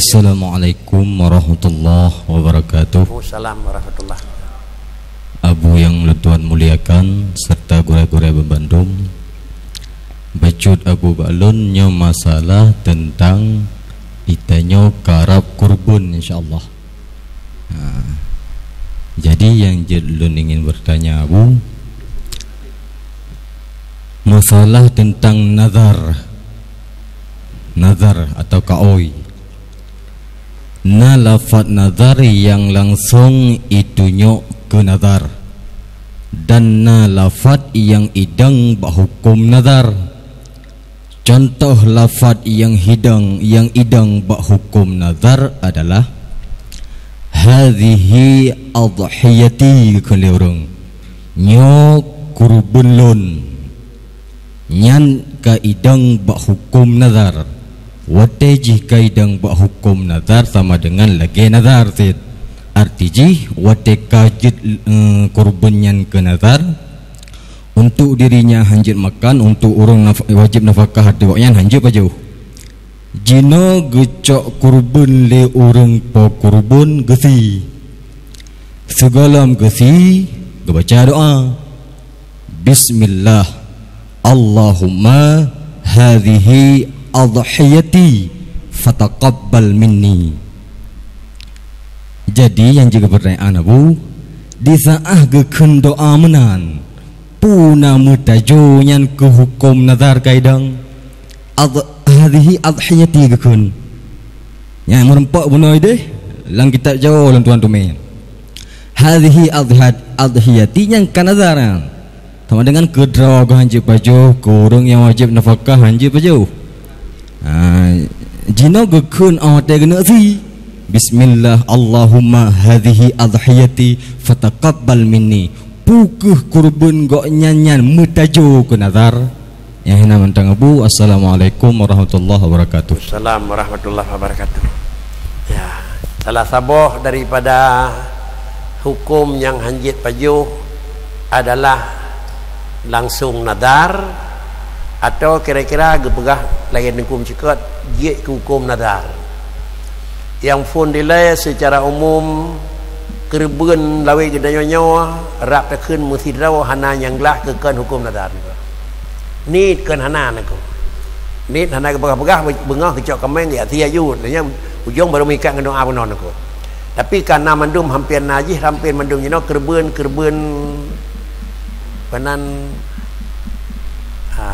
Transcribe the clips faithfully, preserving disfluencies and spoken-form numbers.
Assalamualaikum warahmatullahi wabarakatuh. Waalaikumsalam warahmatullah. Abu nyang lôn tuan muliakan serta gurée-gurée bandum, bacut Abu bak lôn nyoe masalah teuntang geutanyoe karab kurban, insya Allah. Ha. Jadi, nyang jeuet lôn ingin bertanya, Abu, masalah teuntang nazar. Nazar atau kaôi. Na lafat nazar nyang langsong itunyok keu nazar, dan na lafat nyang idong bak huköm nazar. Contoh lafat nyang hidong, nyang idong bak huköm nazar adalah, "Hadhihi adhiyati," geukheun lé ureuëng. "Nyoe kureubeuen lôn." Nyan ka idong bak huköm nazar. Watée jih ka idong bak huköm nazar sama dengan lagée nazar cit. Arti jih, watée ka jeuet, eh, kureubeuen nyan keu nazar, untuk dirinya hanjeuet makan, untuk ureuëng naf-, wajéb nafakah ateueh gobnyan hanjeuet pajoh. Jinoe geucok kureubeuen lé ureuëng po kureubeuen geusie. Sigohlom geusie, geubaca doa, "Bismillah, Allahumma hadhihi adhiyati fataqabbal minni." Jadi, nyang jeuet keu peurtanyaan Abu, di saát geukheun doa meunan, peue na meutajo nyan keu huköm nazar ka idong? Adh-, "Hadhihi adhiyati," geukheun. Nyang meureumpok bunoe deh, lam kitab Jawa lôn tuan teumé. "Hadhihi adhihat-, adhiyati," nyan ka nazar nyan. Sama dengan keu droe geuh hanjeuet pajoh, keu ureuëng nyang wajéb nafakah hanjeuet pajoh. Ha, jinoe geukheun óh watée geuneuk sie, "Bismillah, Allahumma hadhihi adhiyati fataqabbal minni." Peu kheueh kureubeuen gobnyan nyan meutajo keu nazar? Nyang hina mantong Abu, assalamualaikum warahmatullahi wabarakatuh. Assalamualaikum warahmatullahi wabarakatuh. Ya, salah saboh daripada huköm nyang hanjeuet pajoh adalah langsong nazar, atau kira-kira geupeugah lagée Teungku meucikot, jeuet keu huköm nazar. Nyang phon dilée seucara umum, keureubeuen lawét geutanyoe nyoe rab takheun meusidroe hana nyang glah keu kon huköm nazar. Niet kon hana nangko. Niet hana geupeugah-peugah, beungoh geucok kaméng, ya, sie jeuet. Nyan ujong barô meuikat ngon doa bunoe nangko. Tapi ka na mandum, hampir na jih, hampir mandum jinoe keureubeuen, keureubeuen panan, ha,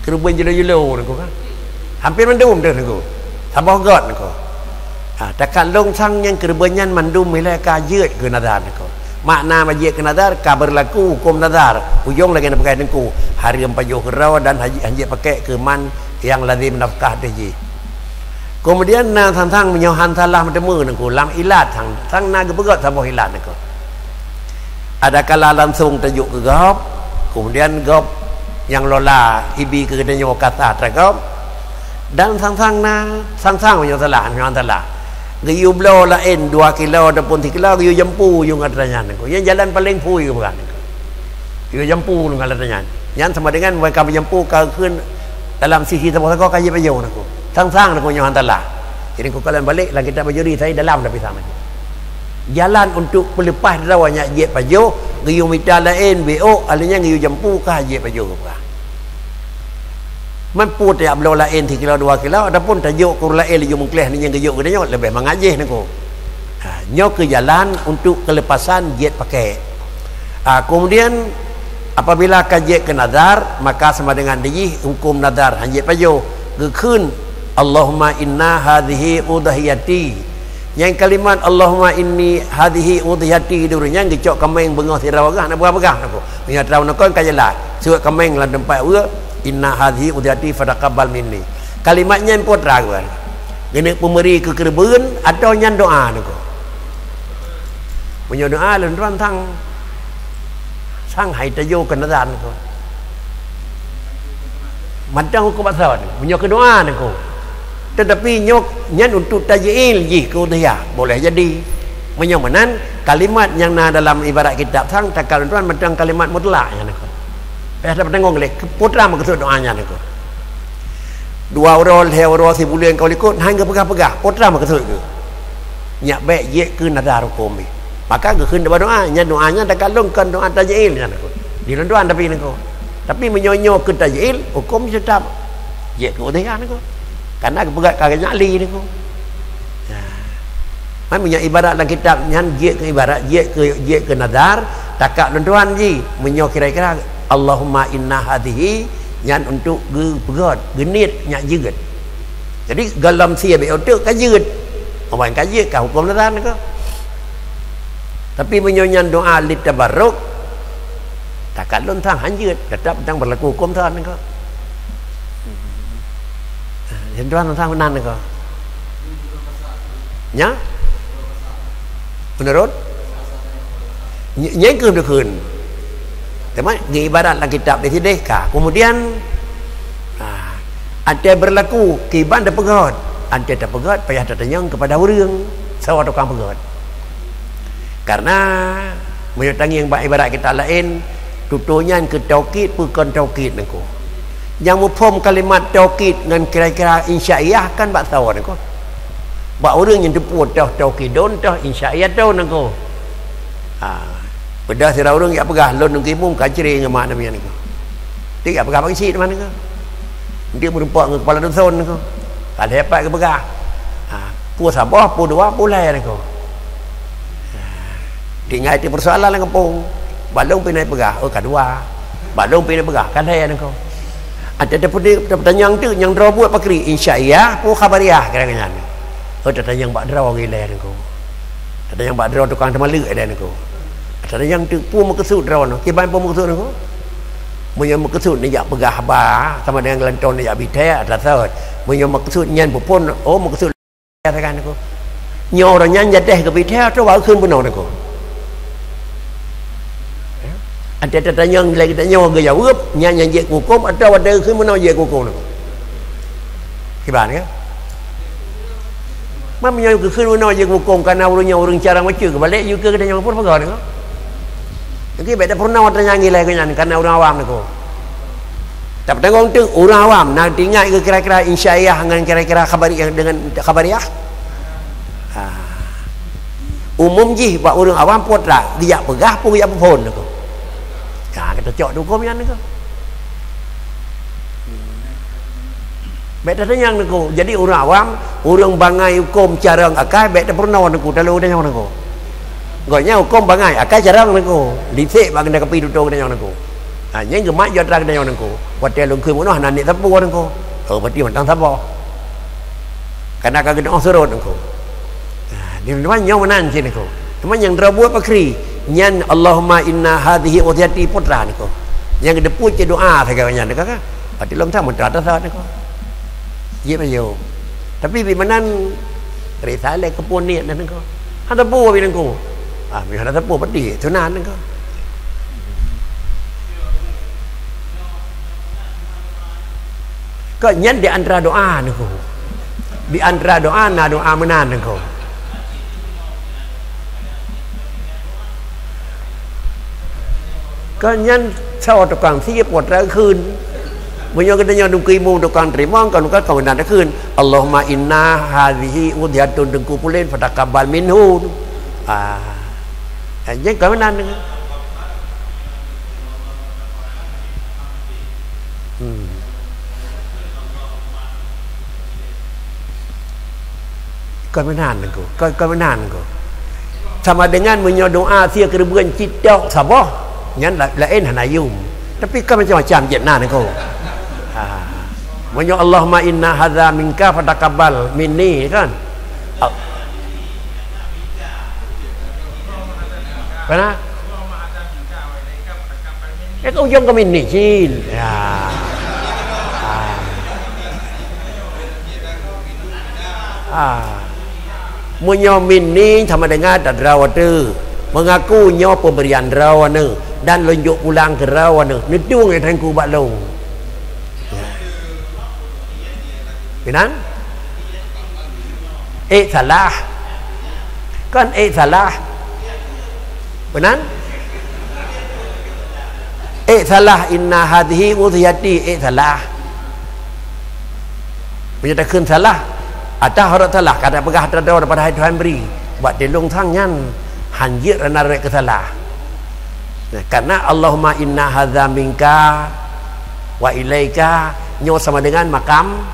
keureubeuen jeulo-jeulo nangko kan. Hampir mandum deuh nangko. Saboh göt nangko. Ha, takalon sang nyang keureubeuen nyan mandum ilée ka jeuet keu nazar nangko. Makna jeuet keu nazar ka beurlaku huköm nazar. Ujong lagée na peugah Teungku, hareuem pajoh keudroe dan haji-, hanjeuet pakék keu man nyang lazem nafkah deh jih. Keumudian na sang-sang meunyoe han salah meuteumé nangko lam ilat sang, sang na geupeugét saboh ilat nangko. Adakala langsong tajok keu gob, keumudian gob nyang lola ibi keu geutanyoe ka sah that gob, dan sang-sang na, sang-sang meunyoe salah, meunyoe han salah. Geuyue bloe laén dua kilo ataupun sikilo, geuyue jampu ujong atra nyan nangko. Nyang jalan paleng phui geupeugah nangko. Geuyue jampu ujong atra nyan. Nyan sama dengan mereka meujampu ka kheun dalam sisi saboh sagoe ka jeuet pajoh nangko. Sang-sang nangko nyoe han salah. Jadi, ku kalon balek lam kitab Bajuri, saya dalam tapi sang nangko. Jalan untuk peuleupah droe nyang jeuet pajoh, geuyue mita laén, B O, ahli nyan geuyue jampu ka jeuet pajoh geupeugah. Meunyoe tajak bloe laén sikilo dua kilo, ataupun tajok keu ureuëng laén laju meukleh, nyan geujok geutanyoe leubeh mangat jih nangko. Ha, nyoe keu jalan untuk keulepasan jeuet pakék. Ha, keumudian, apabila ka jeuet keu nazar, maka sama dengan dijih huköm nazar han jeuet pajoh. Geukheun, "Allahumma inna hadhihi udhiyati." Nyang kalimat, "Allahumma inni hadhihi udhiyati," di ureuëng nyan geucok kaméng beungoh sidroe geuh, hana peugah-peugah nangko. Meunyoe atra nangko ka jelas. Suet kaméng lam teumpat ueh, "Inna hadhihi udhiyati fataqabbal minni." Kalimat nyan peue atra geuh? Geuneuk peumeuri keu keureubeuen atawa nyan doa nangko? Meunyoe doa lôn tuan sang, sang hai tajo keunadan nangko. Mantong huköm asal meunyoe keu doa nangko. Teutapi nyoe nyan untuk taj'il jih keu udhiyah, boleh jadi. Meunyoe meunan, kalimat nyang na dalam ibarat kitab sang takal lôn tuan mantong kalimat mutlak nyan nangko. Payah tapeutanggong lé, peue atra meukeusud doa nyan nangko. Dua uroe, lhèe uroe, sibuleuen, ka likot, han geupeugah-peugah. Peue teuma meukeusut geuh? Nyak bèk jeuet keu nazar huköm jih. Maka geukheun bak doa, nyan doa nyan takalon kon doa taj'il nyan. Di lôn tuan tapi niko. Tapi meunyoe nyoe keu taj'il, huköm jih teutap jeuet keu udhiyah niko. Karena geupeugah ka nyak li niko. Nah. Man meunyoe ibarat lam kitab nyan jeuet keu ibarat, jeuet keu, jeuet keu nazar, takak lôn tuan jih. Meunyoe kira-kira, Allahumma inna hadhihi, nyan untuk geupeugöt, geuniet nyak jeuet. Jadi, gohlom sie bèk uteuk ka jeuet. Awai ka jeuet, ka huköm nazar niko. Tapi meunyoe nyan doa litabarruk, takak lôn sang han jeuet, teutap dang beurlaku huköm san niko. Nyan doa sang meunan niko. Nya? Meunurot? Ny-, nyan keuh geukheun. Teuma geuibarat lam kitab di sideh ka. Kemudian, ha, watèe beurlaku, kiban tapeugöt. Watèe tapeugöt, payah tatanyong keupada ureueng, soe tukang peugöt. Karena, meunyoe tangieng bak ibarat kitab laén, tutoe nyan keu taukid peue kon taukid niko. Nyang muphom kalimat taukid ngon kira-kira insya'iyah kan bak soe niko. Bak ureueng nyang teupeue toh taukidon toh insya'iyatun niko. Ha. Peugah sira ureueng jak peugah, "Lôn ngon imum ka cre ngon mak namian niko." Tik jak peugah bak cit teuma niko. Ndik meureumpok ngon kepala dusun niko. Ka lhèe pat geupeugah. Ha. Peue saboh, peue dua, peue lhèe niko. Ha. Tinggai ti persoalan lam gampông. Balong pih na peugah, oh, ka dua. Balong pih na peugah, ka lhèe niko. Ada, ada putih, ada pertanyaan tu, nyang droe buet pakri, insya'iyah, peue khabariah, kira-kira nyan. Oh, tatanyong bak droe gilèe niko. Tatanyong bak droe tukang teumaleuek ilèe niko. Tatanyong tu, peue meukeusut droe nyoe, kiban peue meukeusut niko. Meunyoe meukeusut neujak peugah haba, sama dengan geulantong neujak bithèe, atra sot. Meunyoe meukeusut nyan buphon, oh, meukeusut Katakan aku, nyoe ureueng nyan jadeh keu bithèe atawa kheun bunoe aku. Ata tatanyong lagèe tanyoe geujaweueb, nyan nyang jeuet keu hukôm atawa ata kheun bunoe jeuet keu hukôm aku. Kiban ka? Meunyoe keu kheun bunoe jeuet keu hukôm, karena ureueng nyan ureueng carông bacut, keubalek yue keu geutanyong peue peugah aku. Jadi bèk tapeurunoe tanyong ilèe keu nyan, karena ureueng awam aku. Tapi tanggong teuk ureueng awam na teuingat keu kira-kira insya'iyah ngon kira-kira khabari-, dengan khabariah. Ha. Umum jih bak ureueng awam pot lah, geujak peugah pun geujak peuphon aku. Ha, kita cok tu hukum nyan aku. Bèk tatanyong aku. Jadi ureueng awam, ureueng bangai hukum carông akai, bèk tapeurunoe aku, talalu tanyong aku. Gobnyan hukum bangai, akai carông aku. Lisek bak geuneuk kapi tutoe tanyong aku. Ha, nyan geumat jeuet atra geutanyoe nangko. Watèe lôn kheun bunoe hana niet sapeue nangko. Oh, berarti mantong saboh. Karena ka geutanyoe surot nangko. Ha, di luwa nyoe meunan cit nangko. Cuma nyang droe buet pakri, nyan Allahumma inna hadhihi udhiyati putra nangko. Nyang geuteupeue cit doa sagai nyan nangko ka. Berarti lom sama doa tasawuf nangko. Jeuet manyum. Tapi bit meunan risalah keupeue niet nangko. Hana sapeue bit nangko. Ah, meuhana sapeue berarti sunat nangko. Kok nyan di antara doa nangko. Di antara doa na doa meunan nangko. Kan nyan saboh tukang sie putra kheun. Meunyoe geutanyoe dum keu imum tukang teurimong, kan ka meunan kheun, "Allahumma inna hadhihi udhiyatun teungku pulen fataqabbal minhu." Ah. Nyan ka meunan. Hmm. Kon meunan nangko, kon, kon meunan nangko. Sama dengan meunyoe doa sie keureubeuen cit tok saboh, nyan la-, laén hana yum. Tapi kan macam-macam jeuet na nangko. Ha. Meunyoe Allahumma inna hadza minka fataqabbal minni kan. Au. Kana? Eh, ka ujong keu minni cit. Ya. Ah. Ah. Meunyoe minni sama dengan tadroe teuh. Mengaku nyoe pemberian droe nyoe dan lonjok pulang keu droe nyoe. Neutueng nyang teungku bak lôn. Meunan? Eh, salah. Kan eh, salah. Meunan? Eh, salah. Inna hadhihi udhiyati. Eh, salah. Meunyoe takheun salah, ata harot salah, ka tapeugah ata droe padahai Tuhan bri. Bak tilông sang nyan, hanjeuet rana rek keu salah. Nah, karena Allahumma inna hadza minka wa ilaika, nyoe sama dengan makam,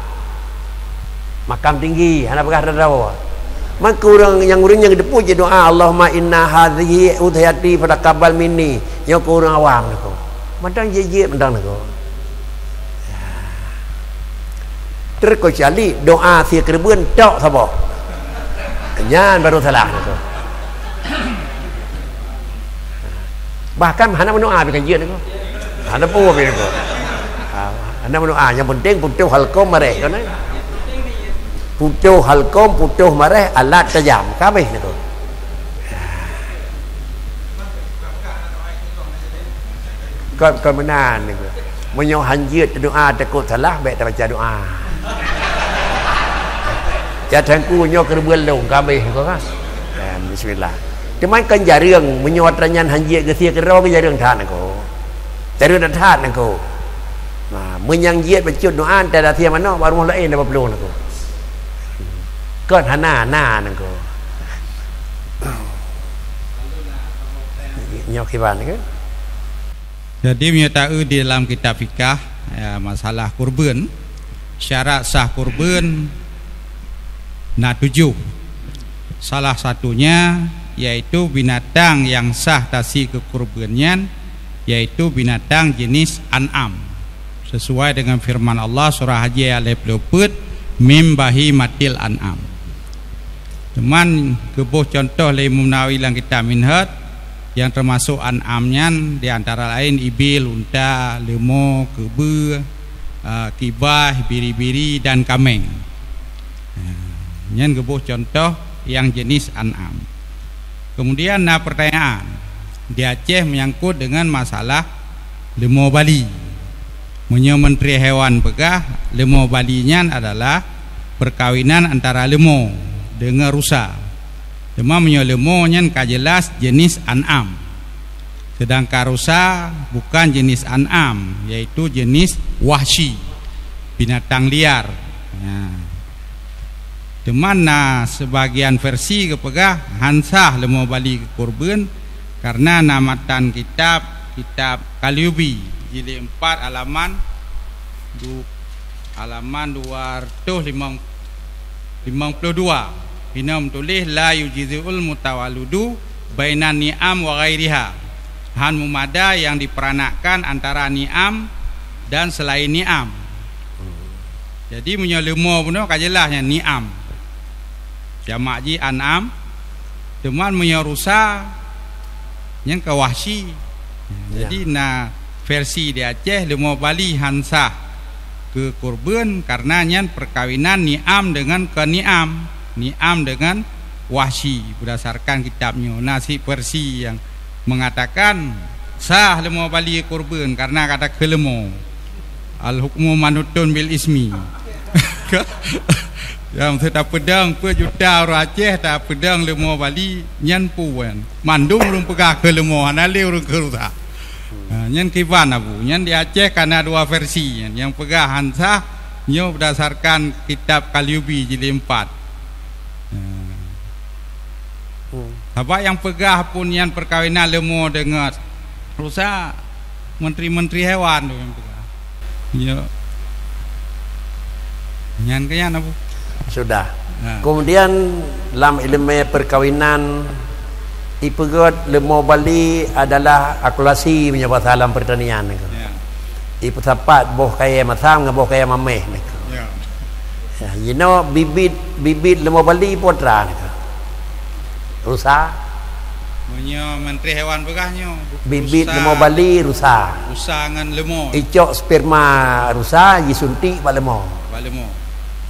makam tinggi, hana peugah ata droe. Maka ureuëng nyang, ureuëng nyang geuteupeue jih doa, "Allahumma inna hadhihi udhiyati fataqabbal minni." Nyoe keu ureuëng awam niko. Mantong jeuet-jeuet mantong niko. Terkecuali doa sie keureubeuen tok saboh. Nyan baru salah niko. Bahkan hana meudoa pih kan jeuet niko. Hana peue pih niko. Ha, hana meudoa, nyang penting putôh halkom mareh kan. Putôh halkom, putôh mareh, alat tajam, ka habéh niko. Kon, kon meunan niko. Meunyoe hanjeuet teudoa takot salah, bék tabaca doa. Ya Teungku, nyoe keureubeuen lôn, ka habéh niko kan. Ya, bismillah. Teuma kon jareueng, meunyoe atra nyan hanjeuet geusie keudroe, jareueng that niko. Jareueng that niko. Nah, meunyoe nyang jeuet bacut doa, atra dah sie manok, bak rumoh laén dah baplueng niko. Kon hana, na niko. Nyoe kiban ke? Jadi, meunyoe taeu di dalam kitab fikah, ya, masalah kurban, syarat sah kurban na tujoh. Salah satunya yaitu binatang nyang sah tasi keu kurban nyan, yaitu binatang jenis an'am. Sesuai dengan firman Allah, surah Haji ayat lhèe ploh peuet, "Mim bahimatil an'am." Teuma geuboh cuntoh lé Imam Nawawi lam kitab Minhaj, nyang teumasok an'am nyan di antara laén ibil, unta, leumo, keubeue, a, kibah, biri-biri, dan kaméng. Nah, nyan geuboh cuntoh nyang jenis an'am. Kemudian na pertanyaan di Aceh menyangkut dengan masalah leumo Bali. Meunyoe Menteri Hewan peugah, leumo Bali nyan adalah perkawinan antara leumo deungon rusa. Teuma meunyoe leumo nyan ka jelas jenis an'am. Sedangkan rusa bukan jenis an'am, yaitu jenis wahsyi, binatang liar. Nah. Teuma na sebagian versi geupeugah han sah leumo Bali keu kurban, karena na matan kitab, kitab Kalyubi, jilid empat, halaman du-, halaman dua ratus limong, limong puluh dua. Inoe meutuléh, "La yujzi'ul mutawaludu bainan ni'am wa ghairiha." Han meumada nyang diperanakkan antara ni'am dan selain ni'am. Jadi, meunyoe leumo bunoe ka jeulaih nyan ni'am. Jamak jih an'am. Teuma meunyoe rusa, nyan ka wahsyi. Ya. Jadi, na versi di Aceh, leumo Bali han sah keu kurban, karena nyan perkawinan ni'am dengan kon ni'am, ni'am dengan wahsyi, berdasarkan kitab nyoe. Na sit versi nyang mengatakan sah leumo Bali kurban karena ka takheun leumo. Al-hukmu manutun bil ismi. Nyang tapeudong peuet juta ureuëng Aceh tapeudong leumo Bali nyan puan. Mandum ureuëng peugah keu leumo, hana lé ureuëng keu rusa. Ha, nyan kiban Abu. Nyan di Aceh ka na dua versi. Nyan nyang peugah han sah, nyoe berdasarkan kitab Kalyubi jilid empat. Ha. Hmm. Sabab nyang peugah pun nyan perkawinan leumo deungon rusa, menteri-menteri hewan tu nyang peugah. Ya. Nyan ke nyan, Abu? Sudah. Ha. Kemudian, lam ileumèe perkawinan, ipeugöt leumo Bali adalah akulasi meunyoe basa lam pertanian niko. Ya. Ipeusapat boh kayèe masam ngon boh kayèe mamèh niko. Ya. Ya, jinoe bibit, bibit leumo Bali peue atra niko. Rusa. Meunyoe menteri hewan peugah nyoe, bibit rusa, leumo Bali rusa. Rusa ngon leumo. Icok sperma rusa jisuntik bak leumo. Bak leumo.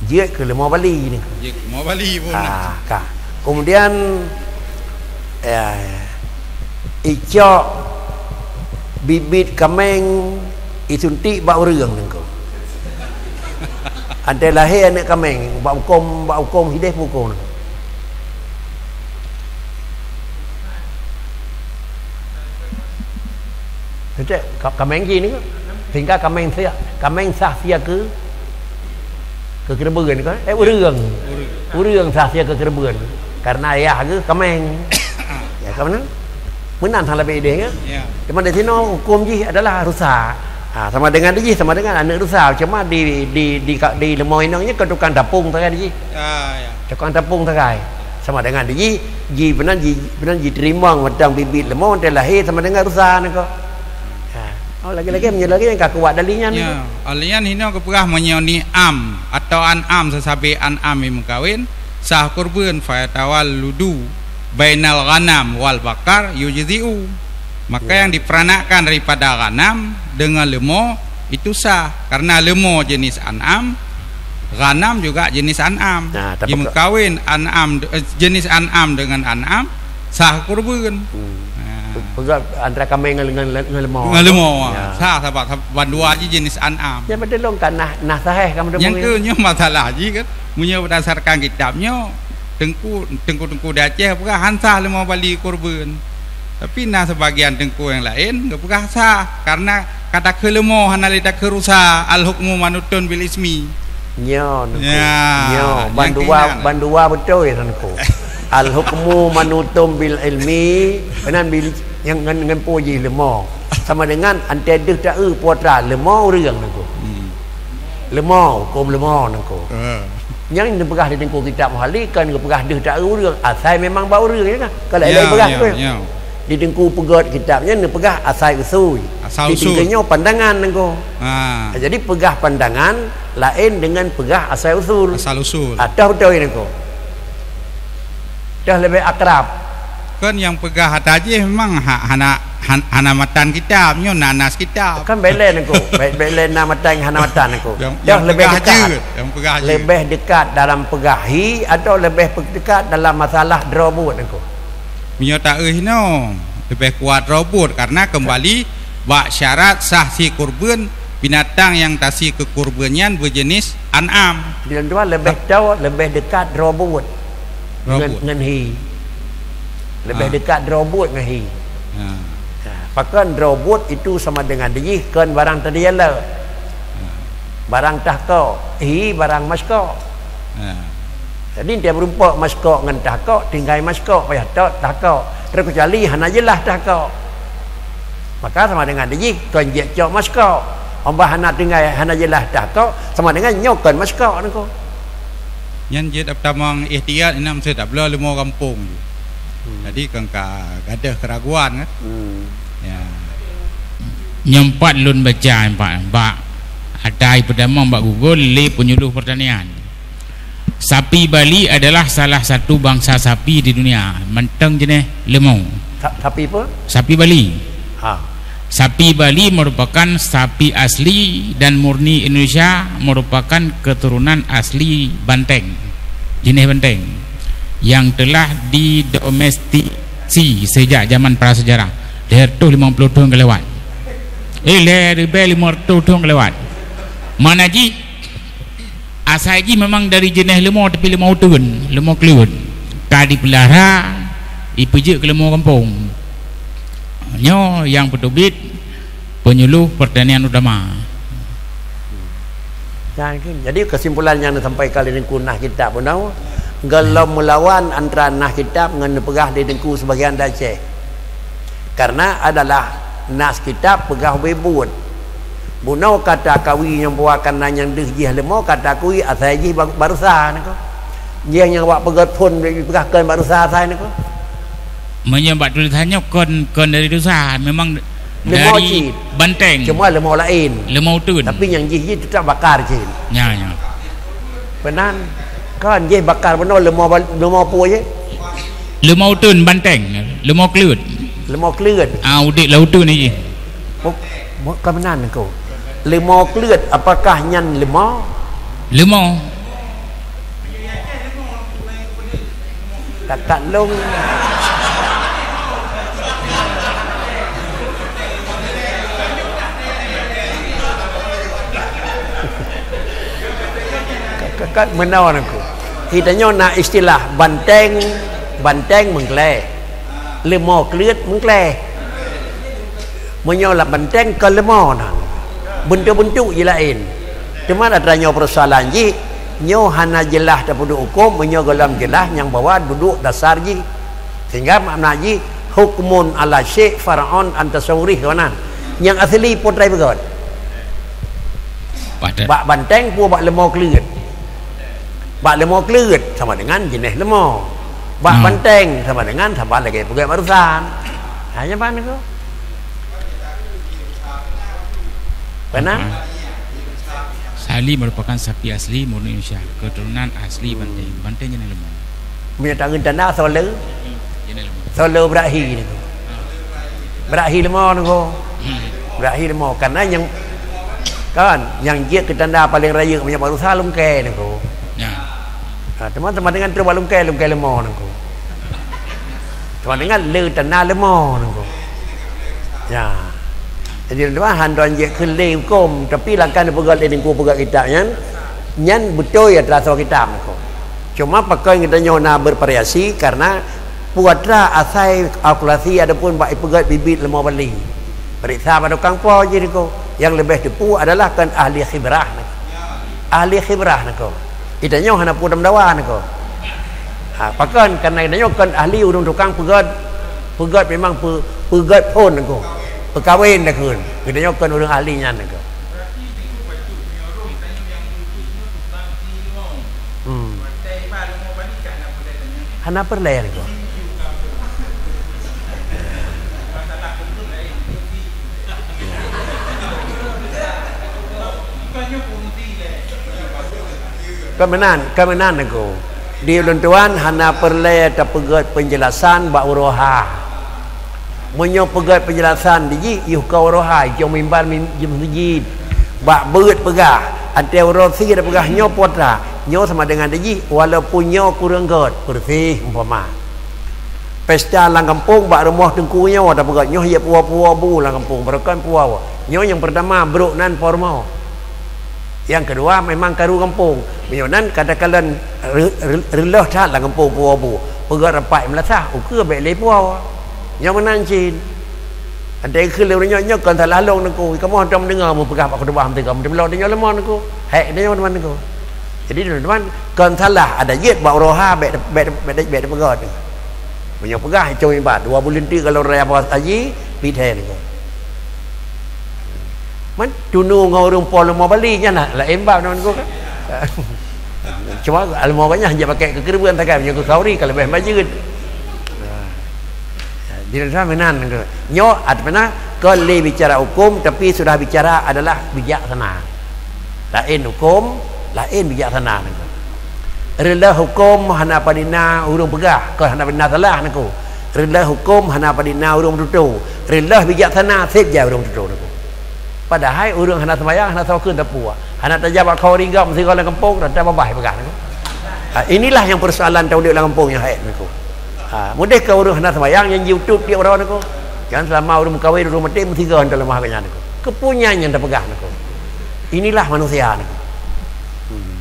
Jeuet keu leumo Bali niko. Jeuet keu leumo Bali pun. Ah, ka. Kemudian, ya, icok bibit kaméng isuntik bak ureuëng niko. Antara lahé aneuk kaméng, bak ukom, bak ukom hideh pukon. Teutek, ka-, kaméng jih niko. Sehingga kaméng sia-, kaméng sah sia keu Keukeureubeuen kan? Eh, ureueng. Ureueng. Ureueng sah sie keukeureubeuen. Karena ayah geuh kaméng. Ya, ka meunan? Meunan hana leubeh idéh, kan? Ya. Cuma di sinoe huköm jih adalah rusa. Ha, sama dengan di jih, sama dengan aneuk rusa. Cuma di, di, di, di leumo inong nyan keu tukang tapong sagai di jih. Ya, ya. Tukang tapong sagai. Sama dengan di jih, ji meunan ji, meunan jiteurimong mantong bibit leumo, watèe lahé sama dengan rusa nyan keuh. Ha. Oh, lagi-lagi meunyoe lagèe nyan ka kuat dali nyan. Ya, alèh nyan hinoe geupeugah meunyoe ni'am atau an'am, seusabe an'am nyang meukawen, sah keureubeuen, fayatawalludu bainal ghanam wal bakar yujzi'u. Maka Ya. yang diperanakkan daripada ghanam dengan leumo itu sah, karena leumo jenis an'am, ghanam juga jenis an'am. Nah, tapi Jimeukawen an'am de-, eh, jenis an'am dengan an'am, sah keureubeuen. Hmm. Ha. Pe-, peugah antara kaméng ngon, ngon, ngon leumo. Ngon leumo, Ya. sah, sabab, sabab bandua jih jenis an'am. Ya, beutôi lôn kan nah, nah sahih kan beutôi Nyang mungkin. keu nyoe masalah jih kan, meunyoe berdasarkan kitab nyoe, teungku, teungku-teungku di Aceh peugah han sah leumo bali keureubeuen. Tapi na sebagian teungku nyang laén geupeugah sah, karena ka takheun leumo hana lé takheun rusa, al-hukmu manutun bil ismi. Nyoe, Teungku. Ya, Nyoe, nyang bandua, keunan. bandua beutôi, Teungku. Al-hukmu manutun bil ilmi, meunan bil, nyang ngon, ngon peue jih leumo. Sama dengan antée deuh taeu putra leumo ureuëng, Teungku. Hmm. Leumo, huköm leumo, Teungku. Ha. Nyang neupeugah di Teungku kitab Muhalli kan geupeugah deuh taeu ureuëng, asai memang bak ureuëng, ya kan? Kalau Ya, lain peugah ya, tu. ya. Di Teungku Peugöt kitab nyan neupeugah asai usul. Asal Di usul. Teungku nyoe pandangan, Teungku. Ha. Jadi peugah pandangan laén dengan peugah asai usul. Asal usul. Ah, toh beutôi, Teungku. Toh leubeh akrab. Kan nyang peugah ata jih memang ha-, hana, han-, hana matan kitab, nyoe na nas kitab. Kan bèk lé, Teungku. Bèk, bèk lé na matan, hana matan, Teungku. Nyang, Toh nyang leubeh peugah dekat. jeuet, nyang peugah jeuet. Leubeh dekat dalam peugah hi atau leubeh pe-, dekat dalam masalah droe buet, Teungku? Meunyoe taeu hinoe, leubeh kuat droe buet, karena kembali bak syarat sah sie keureubeuen, binatang nyang tasie keu keureubeuen nyan beujeuneuh an'am. Di luwa leubeh Tap- tao, leubeh dekat droe buet. Droe Ngon, buet. ngon hi. Leubeh Ah. dekat droe buet ngon hi. Ah. Nah, pakon droe buet itu sama dengan dijih kon barang teudialah. Ah. Barang tahkok, hi barang maskok. Ah. Jadi, dia berumpok maskok ngon tahkok, tinggai maskok, payah tot tahkok. Terkecuali hana jeulaih tahkok. Maka sama dengan dijih kon jeuet cok maskok. Ombah hana tinggai, hana jeulaih tahkok, sama dengan nyoe kon maskok, Teungku. Nyan jeuet tamong ihtiyat, inong meusti tabloe leumo gampông. Hmm. Jadi, kon ka gadôh keuraguan, kan? Hmm. Ya. Nyang pat lôn baca, Pak, bak ata peutamong bak Google lé penyuluh pertanian. Sapi Bali adalah salah satu bangsa sapi di dunia, mantong jeuneuh leumo. Sa-, sapi apa? Sapi Bali. Ha. Sapi Bali merupakan sapi asli dan murni Indonesia, merupakan keturunan asli banteng, jeuneuh banteng, yang telah didomestikasi sejak zaman prasejarah, lhèe reutôh limong ploh thôn keulewat. Eh, lhèe ribèe limong reutôh thôn keulewat. Mana jih? Asai jih memang dari jeuneuh leumo, tapi leumo uteuen, leumo kleuet. Ka dipeulara, ipeujeuet keu leumo gampông. Nyoe nyang peuteubiet penyuluh pertanian utama. Nah, jadi kesimpulan nyang disampaikan lé Teungku nah kitab bunoe, gohlom meulawan antara nah kitab ngon neupeugah lé Teungku sebagian di Aceh. Karena adalah nas kitab peugah ubé buet. Bunoe ka takawi nyang buakan na nyang deuh jih leumo, ka takawi asai jih ba-, barusa niko. Jih nyang awak peugöt phon peugah kon barusa asai niko. Meunyoe bak tulisan nyoe kon, kon dari rusa, memang Leumo dari cit. banteng. Cuma leumo laén. Leumo uteuen. Tapi nyang jih, jih teutap bakar cit. Nya, nya. Peunan. Kan jih bakar bunoe leumo bal-, leumo peue jih? Leumo uteuen banteng, leumo kleuet. Leumo kleuet. Ah, udép lam uteuen jih. Mu-, mu-, ka meunan ko. Leumo kleuet, apakah nyan leumo? Leumo. Takat lôn. Ka, ka, ka meunoe nangku. Geutanyoe na istilah banteng, banteng meungklée. Leumo kleuet meungklée. Meunyoe lam banteng kon leumo nan. Beuntuk-beuntuk jih laén. Teuma atra nyoe peusoalan jih, Nyoe hana jeulaih tapeuduek hukôm, meunyoe gohlom jeulaih nyang bahwa duduek dasar jih. Sehingga makna jih, hukmun ala syai' far'un an tasawwurih, keunan. Nyang asli peue treuk peugah? Bak banteng peue bak leumo kleuet? Bak leumo kleuet sama dengan jeunèh leumo. Bak banteng sama dengan saban lagèe peugah barusan. Hanya ban tu. Pernah? Sali merupakan sapi asli murni Indonesia, keturunan asli Banteng. Banteng jeunèh leumo. Meunyoe tangeun tanda solo. Jeunèh leumo. Solo berahi ni. Berahi leumo ni ko. Berahi leumo. Karena nyang, kan, nyang jeuet keu tanda paléng rayeuk meunyoe barusa lungkée ni ko. Ya. Ha, teuma sama dengan trok bak lungkée, lungkée leumo ni ko. Sama dengan le tanda leumo ni ko. Ya. Jadi, tuan, han tuan jeuet keu lé hukôm, tapi langkah neupeugah lé ningku peugah kitab nyan, nyan beutôi atra soe kitab ni ko. Cuma pakon geutanyoe na bervariasi karena peue atra asai kalkulasi ataupun bak ipeugét bibit leumo bali. Peuriksa bak tukang po jih niko. Nyang leubeh teupeu adalah kon ahli khibrah niko. Ahli khibrah niko. Geutanyoe hana peue tameudawa niko. Ha, pakon karena geutanyoe kon ahli ureuëng tukang peugét, peugét memang pe-, peugét phon niko. Peukawen dakheun. Geutanyoe kon ureuëng ahli nyan niko. Hmm. Hana peureulée niko. Kon meunan, kon meunan niko. Di ulôn tuan hana peureulée tapeugét peunjelasan bak uroe ha. Meunyoe peugét peunjelasan di jih, yoh ka uroe hai, jom mimbar mim-, jom seujid. Bak beuet peugah, até uroe sie tapeugah nyoe peue atra, nyoe sama dengan di jih, walaupun nyoe kureueng gét, peureuseh umpama. Pesta lam gampông bak rumoh teungku nyoe tapeugét nyoe jeuet puwoe-puwoe bu lam gampông, barokon puwoe. Nyoe nyang peurtama brok nan po rumoh. Nyang keudua memang karu gampông. Meunyoe nan katakan re-, re-, reuloh that lam gampông puwoe bu. Peugét rapat meulasah, ukeue bék lé puwoe. Nyoe meunan cit. Até keu lé ureuëng nyoe, nyoe kon salah lôn niko. Kamoe hantom deungoe meupeugah bak khutubah meuteugah, meuteumé lôn deungoe leumon niko. Hék deungoe teuma niko. Jadi teuma-teuma, kon salah ada jeuet bak uroe ha bék, bék, bék, bék, bék peugah. Meunyoe peugah cong ibat, dua buleuen teuk kalau raya puasa haji, pih thèe niko. Man, tunu ngon ureuëng po leumo bali nyan lah, laén bab ngon niko kan. Cuma leumo gobnyan hana pakai keukeureubeuen sagai, meunyoe keu khauri ka leubeh bajeut. Nah. Jadi, meunan niko. Nyoe artinya kon lé bicara hukum, tapi sudah bicara adalah bijaksana. Laén hukum, laén bijaksana niko. Reuloh hukum hana padina ureuëng peugah, kon hana padina salah niko. Reuloh hukum hana padina ureuëng meututoe. Reuloh bijaksana seb jai ureuëng meututoe niko. Padahai ureuëng hana seumayang, hana soe kheun teupeu. Hana tajak bak khauri gam sigoe lam gampông, rata babah peugah niko. Ha, inilah yang persoalan taudép lam gampông nyang hai niko. Ha, mudeh keu ureuëng hana seumayang nyang jiutôb tiep uroe niko. Jangan selama ureuëng meukawen, ureuëng maté meusigoe hantom leumah gobnyan niko. Keupeue nyan nyang tapeugah niko. Inilah manusia niko. Hmm.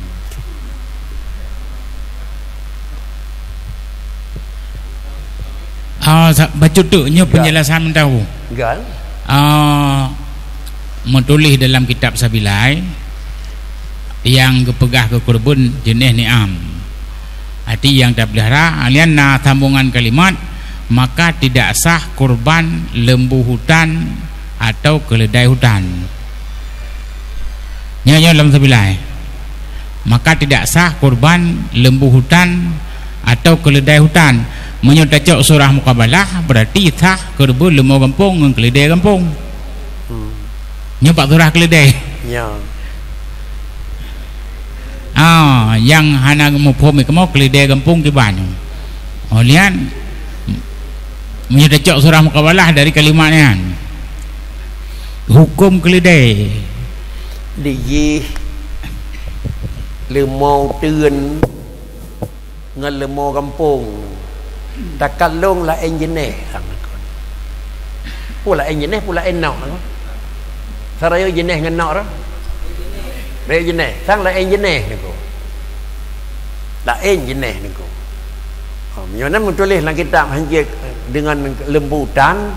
Ah, sa-, bacut tu nyoe penjelasan mentau. Kan? Ah, meutuléh dalam kitab Sabilai, nyang geupeugah keu keureubeuen jeunèh ni'am. Arti nyang tapelihara, lian na sambongan kalimat, maka tidak sah kurban lembu hutan atau keledai hutan. Nyoe, nyoe lam Sabilai. Maka tidak sah kurban lembu hutan atau keledai hutan. Meunyoe tacok surah mukabalah, berarti sah keureubeuen leumo gampông ngon keledai gampông. Hmm. Nyoe bak surah keledai. Ya. Ah, nyang hana muphom kamoe keledai gampông kiban. Oh, lian. Meunyoe tacok surah mukabalah dari kalimat nyan. Hukum keledai. Dijih leumo uteuen ngon leumo gampông. Takalon laén jeunèh. Peue laén jeunèh, peue laén nok. Saraya jeunèh ngon nok dah. Laén jeunèh. Sang laén jeunèh niko. Laén jeunèh niko. Oh, meunyoe na meutuléh lam kitab hanjeuet deungon lembu hutan,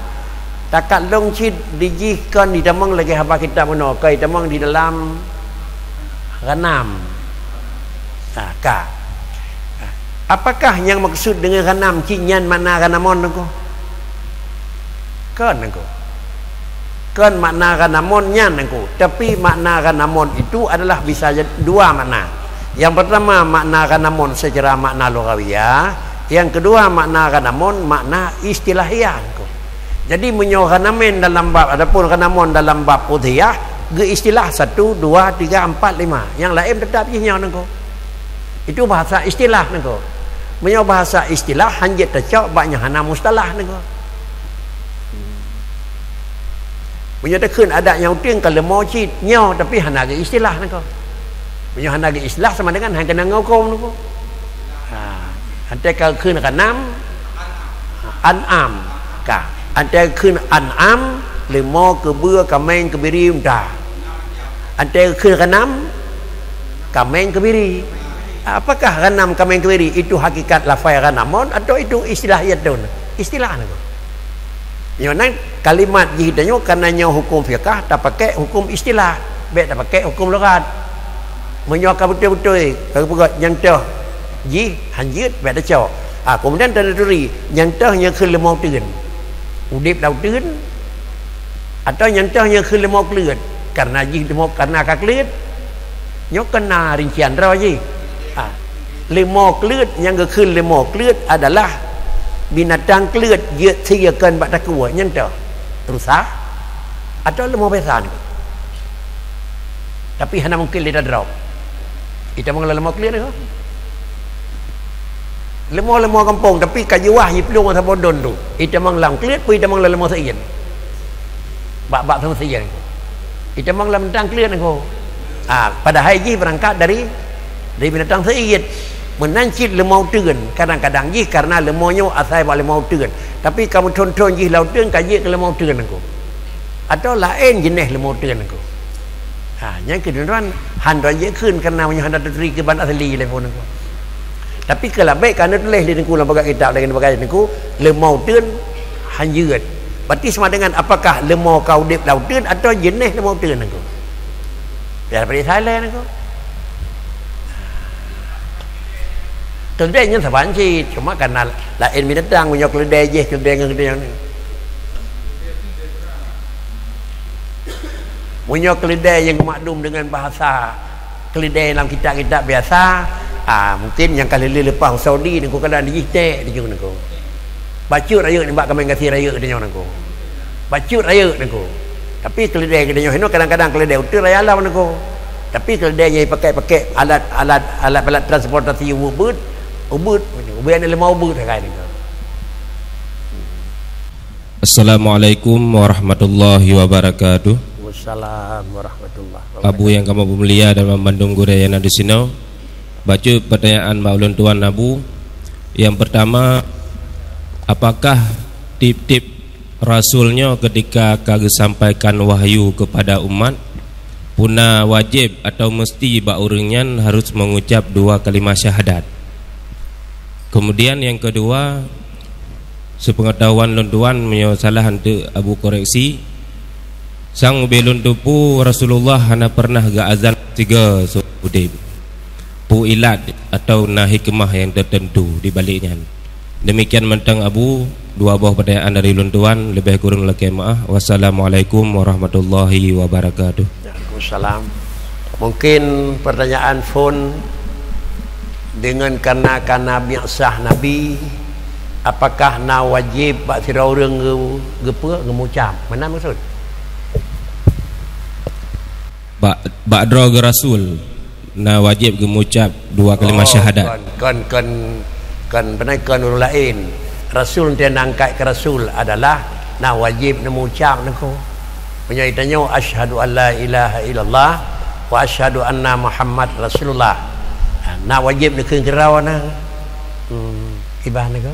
takalon cit dijih kon ditamong lagèe haba kitab bunoe, kon ditamong di dalam ghanam. Ha, ka. Ha. Apakah nyang maksud dengan ghanam cit nyan makna ghanamon, Teungku? Kon, Teungku. Kon makna ghanamon nyan, Teungku. Tapi makna ghanamon itu adalah bisa ja-, dua makna. Yang pertama makna ghanamon secara makna lughawiyah, yang kedua makna ghanamon makna istilahiyah, Teungku. Jadi meunyoe ghanamin dalam bab, adapun ghanamon dalam bab udhiyah, geuistilah satu, dua, tiga, empat, lima. Nyang laén tetap jih nyoe, Teungku. Itu bahasa istilah, Teungku. Meunyoe bahasa istilah, hanjeuet tacok bak nyang hana mustalah, Teungku. Meunyoe takheun adat nyang udeb ka leumo cit nyoe, tapi hana geuistilah, Teungku. Meunyoe hana geuistilah, sama dengan hana keunong huköm, Teungku. Ha, antai ka kheun ghanam, an'am, ka. Antai kheun an'am, leumo, keubeue, kaméng, keubiri, unta. Antai kheun ghanam, kaméng, keubiri. Apakah ghanam, kaméng, keubiri itu hakikat lafai ghanamon atau itu istilah iatun? Istilah, Teungku. Nyoe nan kalimat jih tanyoe, karena nyoe huköm fiqah, tapakèk huköm istilah, bèk tapakèk huköm lughat. Meunyoe ka beutôi-beutôi, ka geupeugah nyang toh jih hanjeuet, bèk tacok. Ha, kemudian tanaturi, nyang toh nyang kheun leumo uteuen. Udeb lam uteuen, atau nyang toh nyang kheun leumo kleuet, karena jih leumo, karena ka kleuet. Nyoe keunan rincian droe jih. Ha. Leumo kleuet nyang geukheun leumo kleuet adalah binatang kleuet jeuet sie kon bak takue, nyan toh rusa atau leumo biasa. Tapi hana mungken lé tadrob. Itamong lam leumo kleuet nyoe. Leumo-leumo gampông, tapi ka jiwah jiplueng saboh don tu. Itamong lam kleuet, peue itamong lam leumo seuien. Bak-bak sama seuien. Itamong lam binatang kleuet, Teungku. Ha, padahai jih beurangkat dari, dari binatang seuien. Meunan cit leumo uteuen. Kadang-kadang jih karena leumo nyoe asai bak leumo uteuen. Tapi ka meuthon-thon jih lam uteuen, ka jeuet keu leumo uteuen, Teungku. Atau laén jeunèh leumo uteuen, Teungku. Ha, nyan keuh droeneuh han droe jikheun, karena meunyoe hana taturi keu ban asli lé phon, Teungku. Tapi keu labèk ka neutuléh lé Teungku lam bagat kitab, lagèe neubagai Teungku, leumo uteuen hanjeuet. Berarti sama dengan apakah leumo ka udeb lam uteuen atau jeunèh leumo uteuen, Teungku? Ya, berarti salah, Teungku. Keudè nyan saban cit, cuma karena laén binatang, meunyoe keudè jih, keudè ngon keudè nyan. Meunyoe keudè nyang maklum dengan bahasa keudè lam kitab-kitab biasa, ah, mungkin nyang ka lheueh leupah u Saudi, Teungku, kadang jih tèk, Teungku. Bacut rayeuk nibak kaméng gasien rayeuk, Teungku. Bacut rayeuk, Teungku. Tapi keudè geutanyoe hinoe kadang-kadang keudè uteuen raya lom, Teungku. Tapi keudè nyang pakai-pakai alat, alat, alat, alat transportasi ubeuet, ubeuet, ubeuet nyang leumo ubeuet sagai, Teungku. Assalamualaikum warahmatullahi wabarakatuh. Waalaikumsalam warahmatullahi wabarakatuh. Abu nyang kamoe peumulia dan banmandum gurèe nyang na disinoe. Bacut peutanyaan bak ulôn tuan, Abu. Nyang peurtama, apakah tiep-tiep rasul nyoe keutika ka geusampaikan wahyu keupada umat, peue na wajéb atawa meusti bak ureuëng nyan harôh meungucab dua kalimah syahadat? Keumudian nyang keudua, seupengetahuan lôn tuan, meunyoe salah eunteuk Abu koreksi, sang ubé lôn teupeue Rasulullah hana peureunah geuazan sigoe seumeu'ah udeb. Peue ilat atawa na hikmah nyang teuteuntu di balek nyan? Deumikian mantong Abu, dua boh peutanyaan dari lôn tuan, leubeh kureueng lakèe meu'ah. Wassalamualaikum warahmatullahi wabarakatuh. Waalaikumsalam. Mungkin pertanyaan phon dengan karena, karena bi'sah Nabi, apakah na wajéb bak sidroe ureuëng geu-, geupeue, geumucab? Meunan maksud? Bak, bak droe geu rasul na wajéb geumucab dua kalimah syahadat. Oh, kon, kon, kon, kon, beuna kon ureuëng laén. Rasul nyang angkat keu rasul adalah na wajéb neumucab, Teungku. Meunyoe tanyoe, "Asyhadu an la ilaha illallah wa asyhadu anna Muhammad Rasulullah." Na wajéb neukheun keudroe na. Hmm, kiban, Teungku.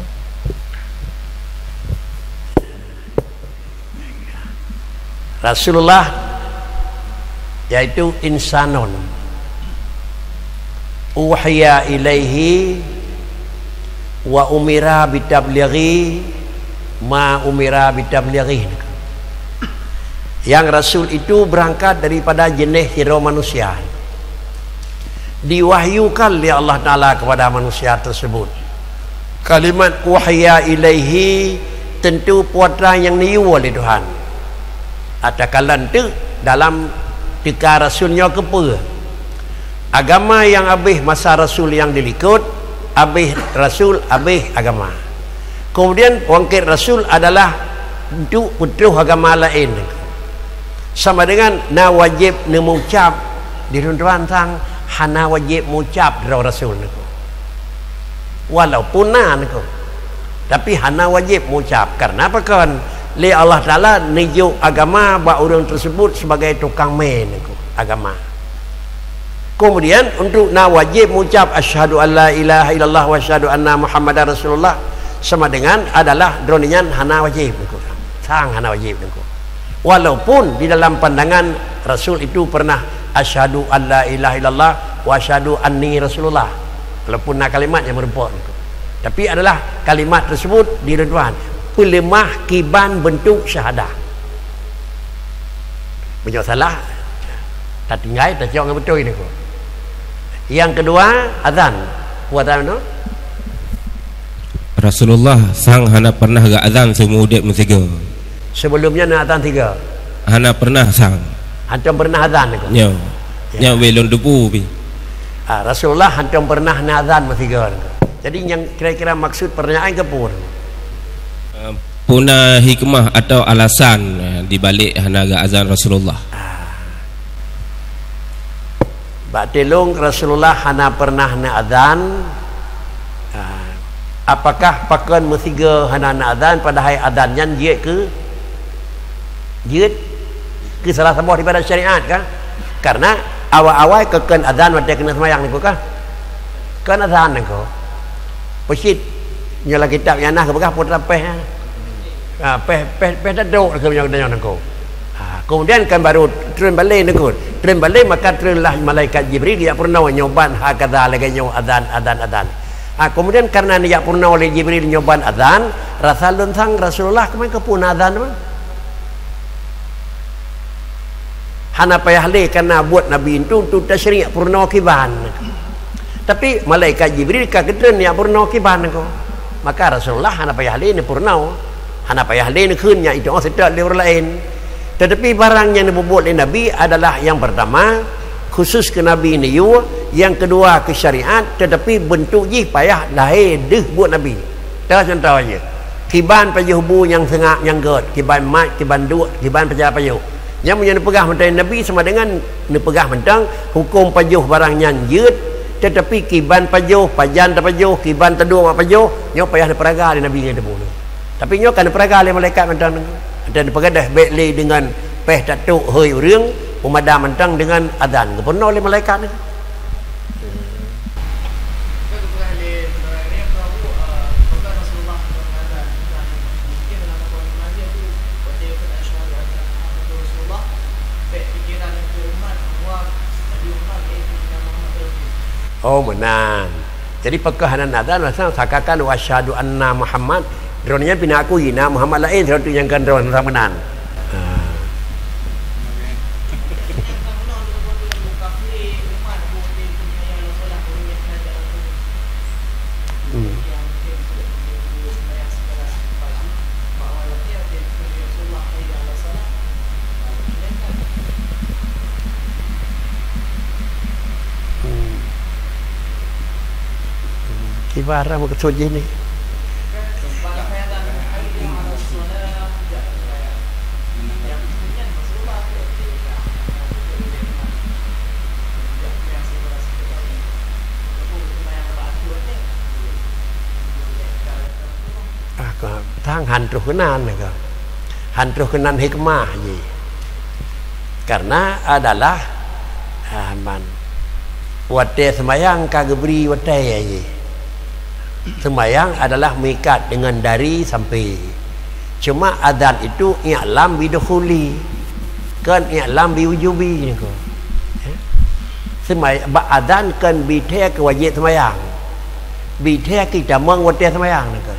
Rasulullah, yaitu insanun uhiya ilaihi wa umira bitablighi ma umira bitablighi. Yang Rasul itu berangkat daripada jeunèh sidroe manusia. Diwahyukan lé Allah Taala kepada manusia tersebut. Kalimat uhiya ilaihi tentu peue nyang neuyue lé Tuhan. Atawa kalon teuk dalam teuka rasul nyoe keupeue. Agama nyang habéh masa rasul nyang dilikot, habéh rasul, habéh agama. Kemudian bangkét rasul adalah untuk peutroh agama laén. Sama dengan na wajéb neumucab, di lôn tuan sang hana wajéb mucab droe rasul niko. Walaupun na niko, tapi hana wajéb mucab. Karena apa kon? Lé Allah Taala neujok agama bak ureuëng tersebut sebagai tukang mé niko agama. Kemudian untuk na wajéb mucab asyhadu alla ilaha illallah wa asyhadu anna Muhammadar Rasulullah, sama dengan adalah droeneuh nyan hana wajéb niko. Sang hana wajéb niko. Walaupun di dalam pandangan Rasul itu pernah asyhadu alla ilaha illallah wa asyhadu anni Rasulullah. Walaupun na kalimat nyang meurumpok niko. Tapi adalah kalimat tersebut di lôn tuan peuleumah kiban bentuk syahadah. Meunyoe salah, tatinggai, tacok ngon beutôi niko. Yang kedua, azan. Peue azan tu? Rasulullah sang hana pernah geuazan seumur udép meusigoe. Sebelum nyan na azan sigoe? Hana pernah sang. Hantom pernah azan niko? Nyo. Ya. Nyo wéh lôn teupeu pih. Ah, Rasulullah hantom pernah na azan meusigoe niko. Jadi nyang kira-kira maksud pertanyaan keupeue? Eh, peue na hikmah atau alasan, eh, di balik hana geuazan Rasulullah? Ah. Bak tilong Rasulullah hana pernah neuazan. Ah. Apakah pakon meusigoe hana neuazan padahai azan nyan jeuet keu, jeuet keu salah saboh ibadat syariat kah? Karena awai-awai ka kheun azan watée keuneuk seumayang niko kah? Kheun azan niko. Peucit nyoe lam kitab nyang na geupeugah putra péh, ha. Ha, péh, péh, péh tadok keu nyoe, nyoe nangko. Ha, kemudian kan baru treun balé nangko. Treun balé maka treunlah malaikat Jibril jak peurunoe nyoe ban hakadha lagée nyoe azan, azan, azan. Ha, kemudian karena neujak peurunoe lé Jibril nyoe ban azan, rasa lôn sang Rasulullah keumae keupeue na azan teuma. Hana payah lé kana buet Nabi entu, entu tasyri' peurunoe kiban. Tapi malaikat Jibril ka geutreun jak peurunoe kiban ko. Maka Rasulullah hana payah lé neupeurunoe. Hana payah lé neukheun nyak itoe seutôt lé ureuëng laén. Tetapi barang nyang neububuet lé Nabi adalah yang pertama, khusus keu Nabi neuyue, yang kedua keu syariat, tetapi bentuk jih payah lahé deuh buet Nabi. Toh contoh jih. Kiban pajoh bu nyang seungab nyang gét, kiban mat, kiban duek, kiban paja pajoh. Nyang meunyoe neupeugah mantong Nabi sama dengan neupeugah mantong huköm pajoh barang nyan jeuet, tetapi kiban pajoh, pajan tapajoh, kiban taduek bak pajoh, nyoe payah neupeuraga lé Nabi ngon teumeu. Tapi nyoe ka neupeuraga lé malaikat mantong. Mantong neupeugah dah bék lé deungon péh tatok hôi ureuëng, peumada mantong deungon azan. Geupeureunoe lé malaikat nyan. Oh, meunan. Jadi, pakon hana azan, masa sakakan wa asyhadu anna Muhammad, droeneuh nyan pih na akui na Muhammad laén, sidroe nyang kon droe sama meunan. Ha. Hmm. Hmm. Kiban meukeusut jih ni. Ah, ka, tang han troh keunan ka. Han troh keunan hikmah jih. Karena adalah, ah, man, watée seumayang ka geubri watée jih. Seumayang adalah meuikat deungon dari sampai. Cuma azan itu i'lam bidukhuli, kon i'lam biwujubi niko. Ya. Seumay-, bak azan kon bithée keu wajéb seumayang. Bithée keu tamong watée seumayang niko.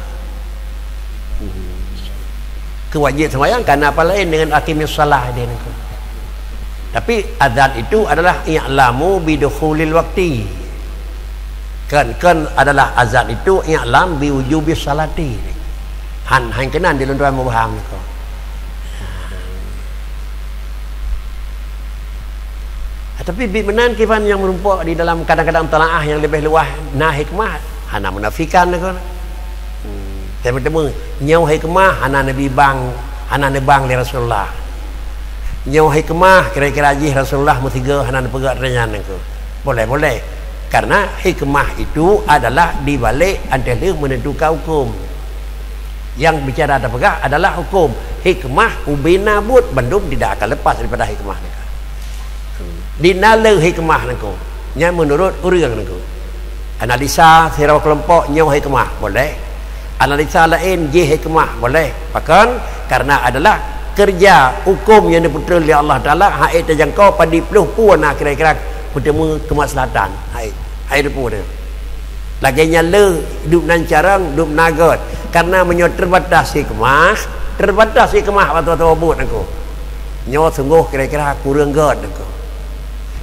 Hmm. Keu wajéb seumayang kana apa laén deungon aqimis shalah dia niko. Tapi azan itu adalah i'lamu bidukhulil waqti. Kan, kan adalah azan itu i'lam biwujubi salati. Han, han keunan di lôn tuan mubaham niko. Ah, tapi bit meunan kiban nyang meurumpok di dalam kadang-kadang talaah nyang leubeh luwah na hikmah, hana munafikan niko. Hmm. Teuma-teuma, nyoe hikmah hana neubang, hana neubang lé Rasulullah. Nyoe hikmah kira-kira jih Rasulullah meusigoe hana neupeugah lagée nyan niko. Boleh, boleh. Karena hikmah itu adalah di balik anteuh lheueh menentukan hukum. Yang bicara tapeugah adalah hukum. Hikmah ubena buet bandum tidak akan lepas daripada hikmah niko. Di na le hikmah niko. Nyan menurut ureuëng niko. Analisa sidroe keulompok nyoe hikmah, boleh. Analisa laén jih hikmah, boleh. Pakon? Karena adalah kerja hukum nyang dipeutreun lé Allah Taala, hak ék tajangkau padum ploh peue na kira-kira peuteumé keumaslahatan. Hai, hai depu dia. Lagée nyan le, dup nan carông, dup nan göt. Karena meunyoe terbatas hikmah, terbatas hikmah bak teuma buet niko. Nyoe sunggoh kira-kira kureueng göt niko.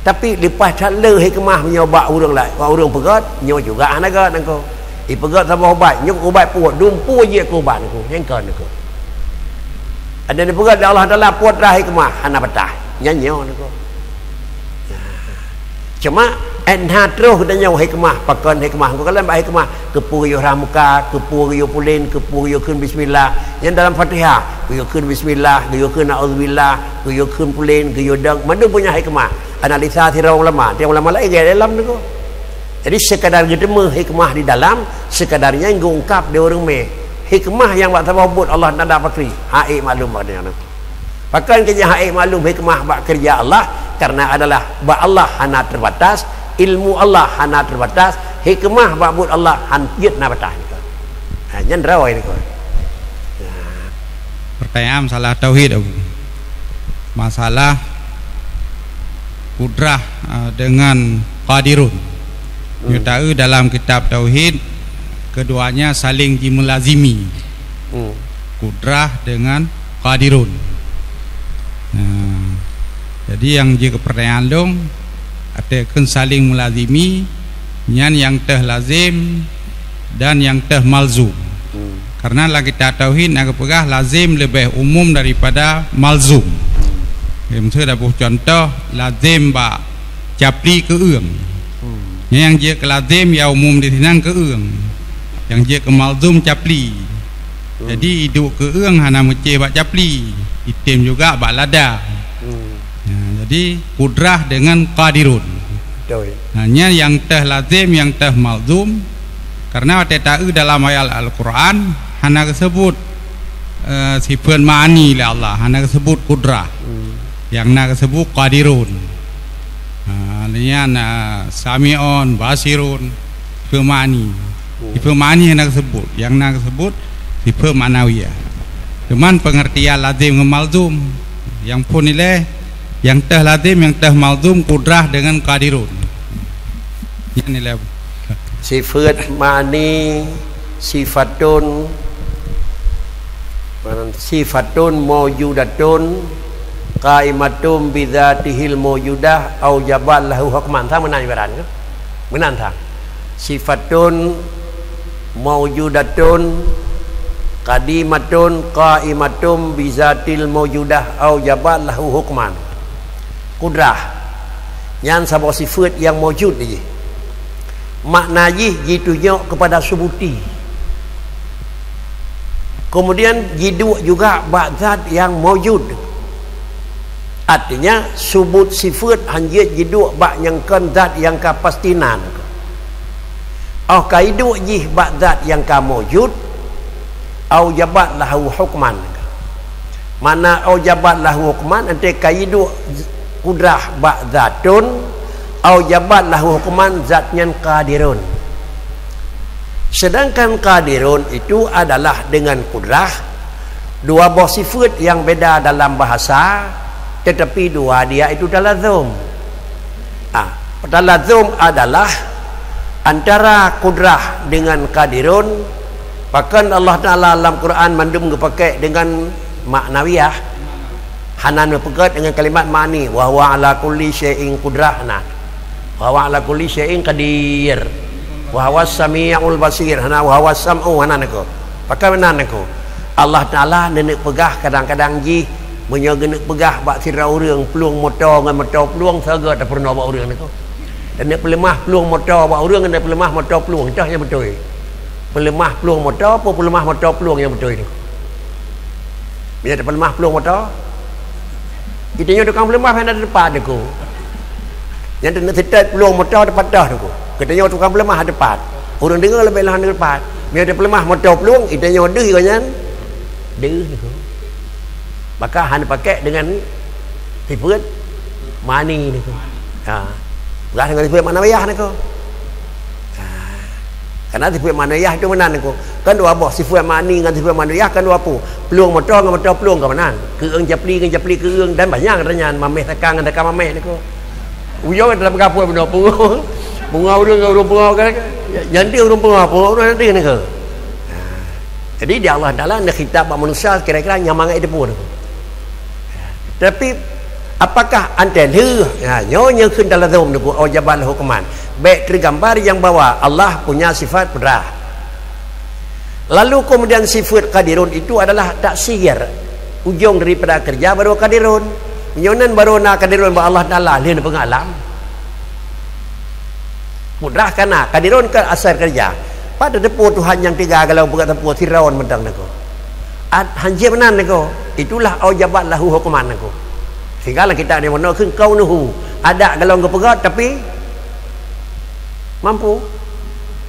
Tapi leupah that le hikmah meunyoe bak ureuëng laén, bak ureuëng peugöt, nyoe juga hana göt niko. Ipeugöt saboh ubat, nyoe ubat puet, dumpeue jeuet keu ubat niko, nyang kon niko. Ada dipeugöt lé Allah Taala puet rah hikmah, hana patah. Nyan nyoe niko. Cuma, eh, na troh geutanyoe hikmah, pakon hikmah. Engkau kalon bak hikmah, keupeue geuyue rah muka, keupeue geuyue pulen, keupeue geuyue kheun bismillah. Nyan dalam Fatihah, geuyue kheun bismillah, geuyue kheun auzubillah, geuyue kheun pulen, geuyue dong, mandum punya hikmah. Analisa sidroe ulama, tiep ulama laén gaya dalam tu. Jadi, sekadar geuteumé hikmah di dalam, sekadar nyan geuungkap di ureuëng mé. Hikmah nyang bak saboh buet Allah Taala pakri, hak ék maklum bak geutanyoe. Pakon keujih hak ék maklum hikmah bak keureuja Allah, karena adalah bak Allah hana teubatas, ilmu Allah hana teubatas, hikmah bak buet Allah han jeuet na batas niko. Ha, nyan droe niko. Ha. Pertanyaan masalah tauhid, Abu. Masalah kudrah, eh, dengan qadirun. Hmm. Nyoe taeu dalam kitab tauhid, keduanya saling jimeulazimi. Hmm. Kudrah dengan qadirun. Nah, jadi nyang jeuet keu pertanyaan lôn, ateueh kheun saling meulazimi, nyan nyang teuh lazim dan nyang teuh malzum. Hmm. Karena lam kitab tauhid na geupeugah lazim leubeh umum daripada malzum. Hmm. Miseu taboh contoh, lazim bak capli keueung. Hmm. Nyan nyang jeuet keu lazim ya umum di sinan keueung. Nyang jeuet keu malzum capli. Hmm. Jadi iduek keueung hana meucéh bak capli, item juga bak lada. Hmm. Ya, jadi kudrah dengan qadirun. Betul. Nah, nyan nyang teuh lazim, nyang teuh malzum. Karena watée taeu dalam ayat Al-Quran hana geuseubut, eh, sifeut ma'ani lé Allah, hana geuseubut kudrah. Hmm. Nyang na geuseubut qadirun. Ha, nyan, ah, sami'un, basirun, sifeut ma'ani. Hmm. Sifeut ma'ani hana geuseubut, nyang na geuseubut sifeut ma'nawiyah. Cuman pengertian lazim ngon malzum, nyang phon ilée, nyang teuh lazim, nyang teuh malzum, kudrah dengan qadirun. Nyan ilée. Sifeut ma'ani, sifatun, sifatun maujudatun, qaimatun bidzatihil maujudah, aujabat lahu hukman. Sama meunan ibarat nyoe. Meunan tha. Sifatun maujudatun, qadimatun, qaimatun bizatil maujudah, aujabat lahu hukman. Kudrah. Nyan saboh sifeut nyang maujud jih. Makna jih jitunyok keupada subuti. Keumudian jiduek juga bak zat nyang maujud. Artinya, subut sifeut han jeuet jiduek bak nyang kon zat nyang ka pasti nan. Óh ka iduek jih bak zat nyang ka maujud, aujabat lahu hukman. Makna aujabat lahu hukman, enteuk ka iduek kudrah bak zatun, aujabat lahu hukman, zat nyan qadirun. Sedangkan qadirun itu adalah dengan kudrah, dua boh sifeut nyang beda dalam bahasa, tetapi dua dia itu talazum. Ah, talazum adalah antara kudrah dengan qadirun. Pakon Allah Taala lam Quran mandum geupakai dengan maknawiyah. Hana neupeugét deungon kalimat ma'ni, "Wa huwa ala kulli syai'in qudrah," hana. "Wa huwa ala kulli syai'in qadir. Wa huwa samiul basir," hana, "Wa huwa sam'u," hana neuko. Pakon meunan neuko? Allah Taala neuneuk peugah kadang-kadang jih, meunyoe geuneuk peugah bak sidroe ureuëng plueng moto ngon moto plueng, saga tapeurunoe bak ureuëng neuko. Dan neuk peuleumah plueng moto bak ureuëng, dan peuleumah moto plueng, toh nyang beutôi. Peuleumah plueng moto, apa peuleumah moto plueng nyang beutôi tu? Meunyoe tapeuleumah plueng moto, geutanyoe tukang peuleumah hana teupat neuko. Nyang teuneuk seutôt plueng moto teupat toh neuko. Geutanyoe tukang peuleumah teupat. Ureuëng deungoe leubeh lom hana teupat. Meunyoe tapeuleumah moto plueng, geutanyoe deuh gobnyan. Deuh neuko. Maka hana pakai dengan sifeuet ma'ni neuko. Ha. Peugah dengan sifeuet ma'nawiyah neuko. Ha. Karena sifeuet ma'nawiyah itu meunan neuko. Kan dua boh, sifeuet ma'ni ngon sifeuet ma'nawiyah kan dua boh. Plueng moto ngon moto plueng ka meunan. Keueung capli ngon capli keueung dan banyak katanya mameh takang ngon takang mameh neuko. Uyoe dalam kapot bunoe pungo. Pungo ureuëng ngon ureuëng pungo kan. Nyan deuh ureuëng pungo, pungo ureuëng nyan deuh neuko. Ha. Jadi di Allah Taala neukhitab bak manusia kira-kira nyang mangat jiteupeue neuko. Tapi apakah antai lheueh? Ha, nyoe nyang kheun talazom neuko, aujabat lahu hukman. Bèk teugambar nyang bahwa Allah punya sifat qudrah. Lalu kemudian sifat qadirun itu adalah taksir, ujong daripada kerja baru qadirun. Meunyoe nan baru na qadirun bak Allah Taala lheueh neupeugah alam. Qudrah ka na, qadirun ka asai keureuja. Pat tateupeue Tuhan nyang teuga galom peugah teupeue Firaun mantong neuko. At hanjeuet meunan neuko. Itulah aujabat lahu hukman neuko. Sehingga lam kitab ni meunoe kheun kaunuhu. Adak galom geupeugah tapi mampu.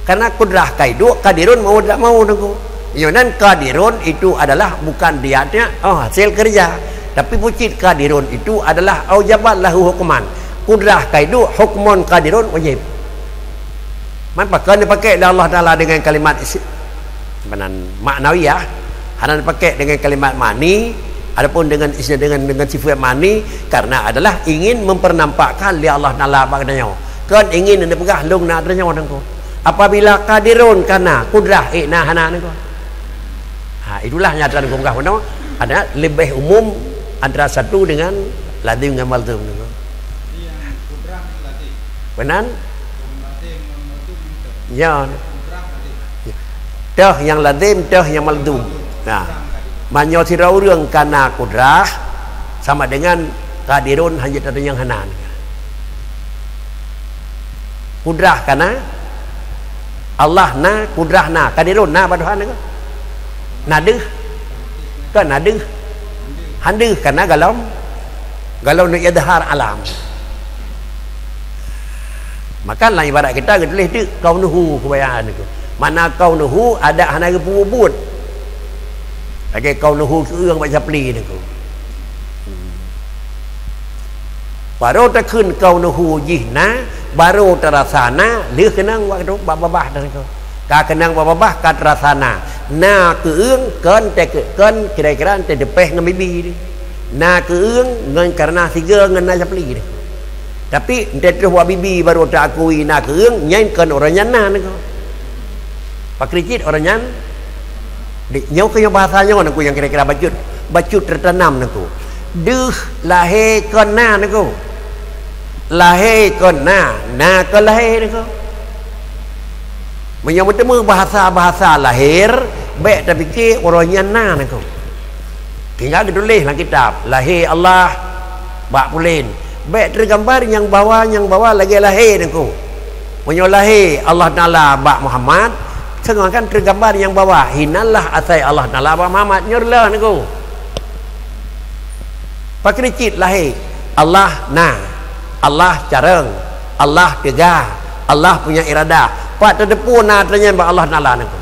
Karena qudrah ka iduek, qadirun mau tidak mau neuko. Nyoe nan qadirun itu adalah bukan dia, oh, hasil kerja. Tapi bucit qadirun itu adalah aujabat lahu hukman. Qudrah ka iduek, hukmon qadirun wajib. Man pakon dipakai lé Allah Taala dengan kalimat isi-, apa nan, maknawiyah, hana dipakai dengan kalimat ma'ni, adapun dengan isi-, dengan, dengan sifat ma'ni, karena adalah ingin mempernampakkan lé Allah Taala bak geutanyoe. Kon ingin neupeugah lôn na geutanyoe neuko. Apabila qadirun kana, qudrah ék na hana neuko. Ha, itulah nyata geupeugah bunoe, ada lebih umum antara satu dengan lazim dengan malzum tu. Meunan? Ya. Toh nyang lazim, toh nyang malzum. Nah, meunyoe sidroe ureuëng kana qudrah sama dengan qadirun hana teunyang hana. Qudrah kana, Allah na, qudrah na, qadirun na bak Tuhan ka? Na deuh? Ka na deuh? Han deuh, kana galom, galom neuizhar alam. Maka lam ibarat kita geutuléh teuk kaunuhu keubayaan tu. Makna kaunuhu adak hana geupeubuet. Lagée kaunuhu keueung bak capli tu. Barô takheun kaunuhu jih na, barô tarasa na, lheueh keunong bak, bak babah dan ko. Ka keunong bak babah ka tarasa na. Na keueung kon teuke-, kon kira-kira teudeupeh ngon bibi. Na keueung ngon karena sigoe ngon na capli. Tapi entah terus bak bibi barô taakui na keueung, nyan kon uroe nyan na ko. Pakri cit uroe nyan, di, nyoe keuh nyang bahasa nyoe nangku nyang kira-kira bacut, bacut teutanam nangku. Deuh lahé kon na nangku. Lahé kon na, na kon lahé nangku. Meunyoe meuteumé bahasa-bahasa lahir, bék tapike uroe nyan na nangku. Tinggai geutuléh lam kitab, lahé Allah bak pulen. Bék teugambar nyang bahwa, nyang bahwa lagée lahé nangku. Meunyoe lahé Allah Taala bak Muhammad, seungoh kan teugambar nyang bahwa hinanlah asai Allah Taala bak Muhammad. Nyoe reuloh nangku. Pakri cit lahé, Allah na, Allah carông, Allah teuga, Allah punya iradah. Pat tateupeue na teunyang bak Allah Taala nangku.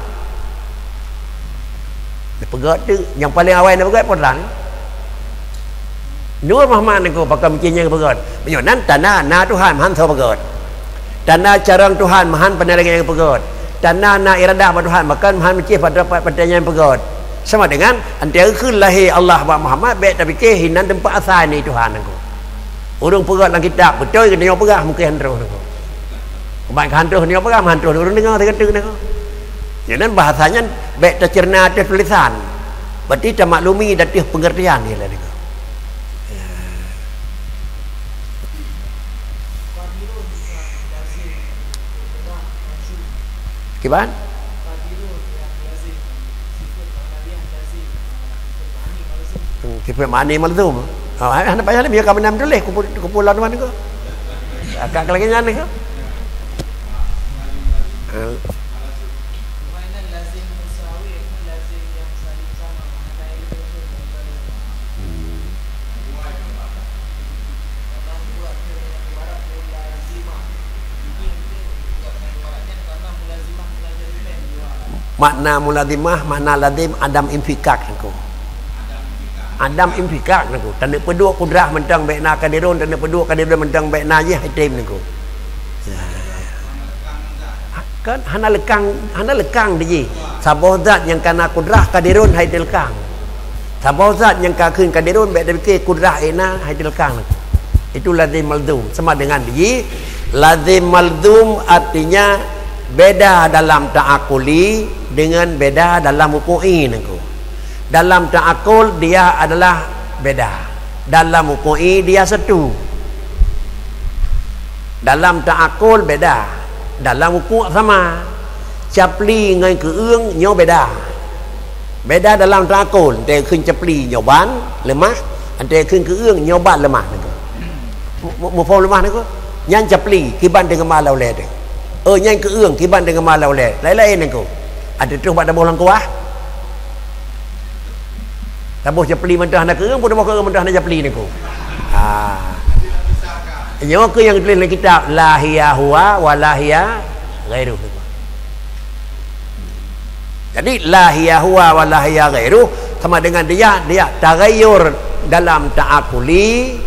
Neupeugét tu, nyang paleng awai neupeugét peue tan? Nur Muhammad nangku pakon meucih nyang peugét. Meunyoe nan tanda na Tuhan meuhan soe peugét. Tanda carông Tuhan meuhan pandangan nyang peugét. Tanda na iradah bak Tuhan bahkan meuhan meucih pada, pada nyang peugét. Sama dengan antara kheun lahé Allah bak Muhammad bék tapike hinan teumpat asai ni Tuhan nangku. Ureuëng peugét lam kitab beutôi geutanyoe peugah mungken han troh nangku. Umat keuhantoh nyoe peugah meuhantoh ureuëng deungoe sigoe teuk nangku. Nyan bahasa nyan bék taceurna ateueh tulisan. Berarti tamaklumi ateueh pengertian nyan lah nangku. Kiban? Hmm, sifat ma'ani malzum. Ha, hana payah lé, biar kamu nam tulis, kumpul, kumpul lawan tu. Agak lagi nyan ni ke? Ha. Hmm. Makna mulazimah, makna lazim, adam infikak nangku. Adam infikak nangku. Taneuk peuduek kudrah mantong bèk na kadirun, taneuk peuduek kadirun mantong bèk na jih hai tem nangku. Ya. Kan hana lekang, hana lekang di jih. Saboh zat nyang ka na kudrah kadirun hai teulekang. Saboh zat nyang ka kheun kadirun bèk tapike kudrah ék na hai teulekang. Itu lazim malzum. Sama dengan di jih, lazim malzum artinya beda dalam ta'akuli dengan beda dalam wuku'i nangku. Dalam ta'akul dia adalah beda. Dalam wuku'i dia satu. Dalam ta'akul beda, dalam wuku' sama. Capli ngon keu'eueng nyoe beda. Beda dalam ta'akul, antara kheun capli nyoe ban leumah, antara kheun keu'eueng nyoe ban leumah nangku. Mu-, mu-, muphom leumah nangku? Nyan capli, kiban teungoh ma lam ulèe teuh. Oh, nyan keu'eueng, kiban teungoh ma lam ulèe. Laén-laén nangku. Ada troh bak taboh lam kuah. Taboh capli mantong hana keu'eueng, pun taboh keu'eueng mantong hana capli nangku. Ha. Nyoe keuh nyang geutuléh lam kitab, la hiya huwa wa la hiya ghairuh. Jadi, la hiya huwa wa la hiya ghairuh sama dengan dia, dia tagayyur dalam ta'akuli,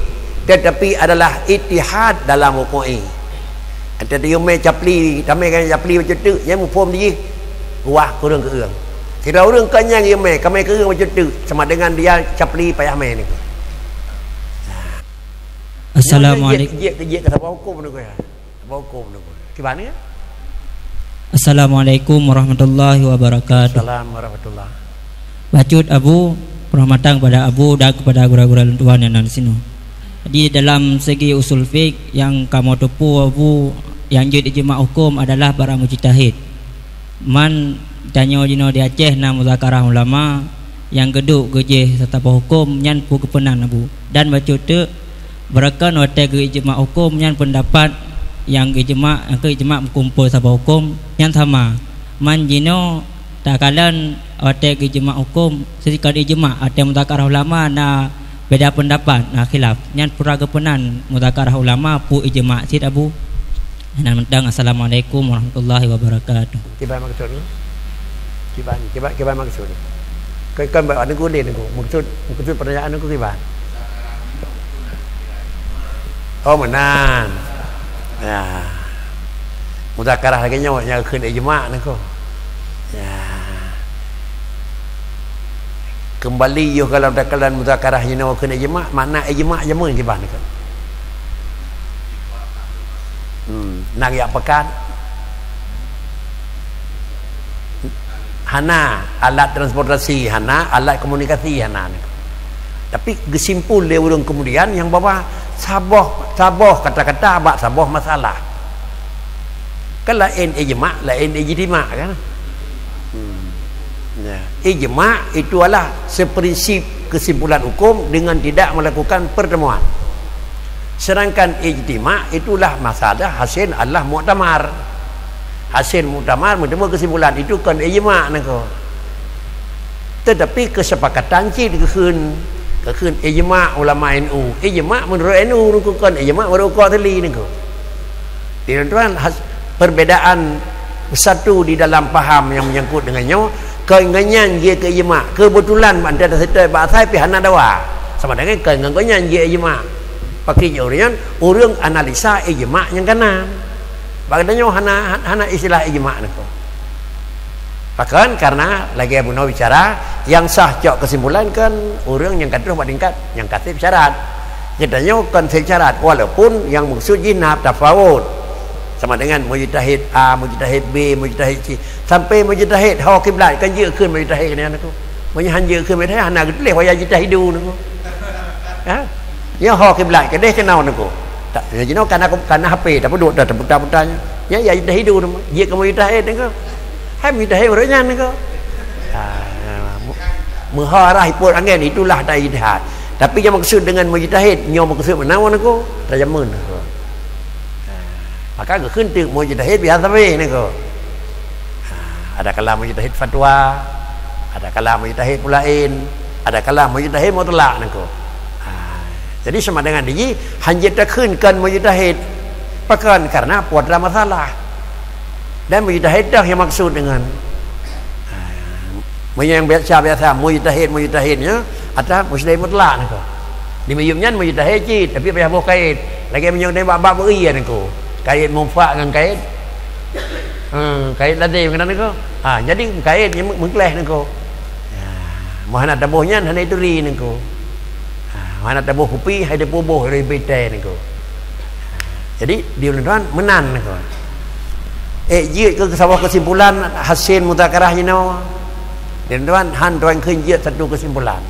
tetapi adalah ittihad dalam wuku'i. Antara yumé capli, tamé kan capli bacut teuk, nyan muphom di jih. Wah, kureueng keu'eueng. Sidroe ureueng kon nyan geumè, ka mè keu'eueng bacut teuk, sama dengan dia capli payah mè nangku. Assalamualaikum. Jeuet, jeuet, jeuet keu saboh huköm nangku ya. Saboh huköm nangku. Kiban ya? Assalamualaikum warahmatullahi wabarakatuh. Salam warahmatullah. Bacut Abu, peurahmatan kepada Abu dan kepada gura-gura lôn tuan nyang na disinoe. Di dalam segi usul fiqh nyang kamoe teupeu Abu, nyang jeuet ijma' huköm adalah para mujtahid. Man tanyoe jinoe di Aceh na muzakarah ulama nyang geuduek geujeh saboh huköm nyan peue geupeunan Abu. Dan bacut teuk, beureukan watèe geuijma' huköm nyan peundapat nyang geuijma', nyang keu ijma' meukumpôi saboh huköm nyan sama. Man jinoe takalon watèe geuijma' huköm, seukon ijma', watèe muzakarah ulama na beda peundapat, na khilaf. Nyan peue geupeunan muzakarah ulama peue ijma' cit Abu? Nyan mantong, assalamualaikum warahmatullahi wabarakatuh. Kiban maksud ni? Kiban, kiban, kiban maksud ni? Kan, kan bak nangku lé nangku. Maksud, maksud pertanyaan nangku kiban? Oh, meunan. Ya. Muzakarah lagèe nyoe nyang kheun ijma' nangku. Ya. Keumbali yoh dalam takalan muzakarah jinoe kheun ijma', makna ijma' jameun kiban nangku. Hmm, nang jak pakat. Hana alat transportasi, hana alat komunikasi, hana. Tapi geusimpul lé ureueng keumudian nyang bahwa saboh, saboh kata-kata bak saboh masalah. Kan laén ijma', laén ijtima' kan? Hmm. Ya. Ijma' itu adalah seprinsip kesimpulan hukum dengan tidak melakukan pertemuan. Sedangkan ijtima' itulah masalah hasil adalah muktamar. Hasil muktamar meuteumé kesimpulan, itu kon ijma' nangku. Tetapi kesepakatan cit geukheun, geukheun ijma' ulama N U. Ijma' menurut N U nangku, kon ijma' menurut Qahtili nangku. Di tuan-tuan, has-, perbedaan bersatu di dalam paham yang menyangkut dengan nyoe, keu ngon nyan jeuet keu ijma'. Kebetulan antara seutôt bak asai pih hana dawa. Sama dengan keu ngon nyan jeuet ijma'. Pakri jih ureueng nyan, ureueng analisa ijma' nyang kana. Bak geutanyoe hana, hana istilah ijma' nangku. Pakon? Karena lagèe bunoe bicara, nyang sah cok kesimpulan kan ureueng nyang ka troh bak tingkat nyang ka sép syarat. Geutanyoe kon sép syarat, walaupun nyang maksud jih na tafawut. Sama dengan mujtahid A, mujtahid B, mujtahid C, sampai mujtahid ho kiblat, kan jeuet kheun mujtahid nyan nangku. Meunyo han jeuet kheun mujtahid, hana geutuléh wa yajtahidu nangku. Ha? Nyoe ho kiblat keudeh keunoe nangku. Tak, jinoe kana, kana H P, tapeuduek dah taputa-puta nyoe. Nyan yajtahidu nangku. Jeuet keu mujtahid nangku. Hai mujtahid ureueng nyan niko. Ha, meuhara ipot angén, itulah ta ijtihad. Tapi nyang maksud dengan mujtahid, nyoe maksud meunawa niko, tajameun niko. Ha, maka geukheun teuk mujtahid biasa weh niko. Ha, ada kala mujtahid fatwa, ada kala mujtahid pulain, ada kala mujtahid mutlak niko. Ha, jadi sama dengan diji, hanjeuet takheun kon mujtahid. Pakon? Karena putra masalah. Dan mujtahid dah yang maksud dengan, ha, meunyoe nyang biasa-biasa mujtahid, mujtahid nyoe ata mujtahid mutlak niko. Di miyueb nyan mujtahid cit, tapi payah boh kait. Lagèe meunyoe teumbak bab beuie niko. Kait mufak ngon kait, ha, kait lazim keunan niko. Ha, jadi kait nyang meukleh niko. Ya, meuhana taboh nyan hana ituri niko. Ha, meuhana taboh kupi hai teupuboh ribit teh niko. Jadi, di ulôn tuan meunan niko. Eh, jeuet keu saboh kesimpulan hasil muzakarah jinoe. Di ulôn tuan han tuan kheun jeuet satu kesimpulan.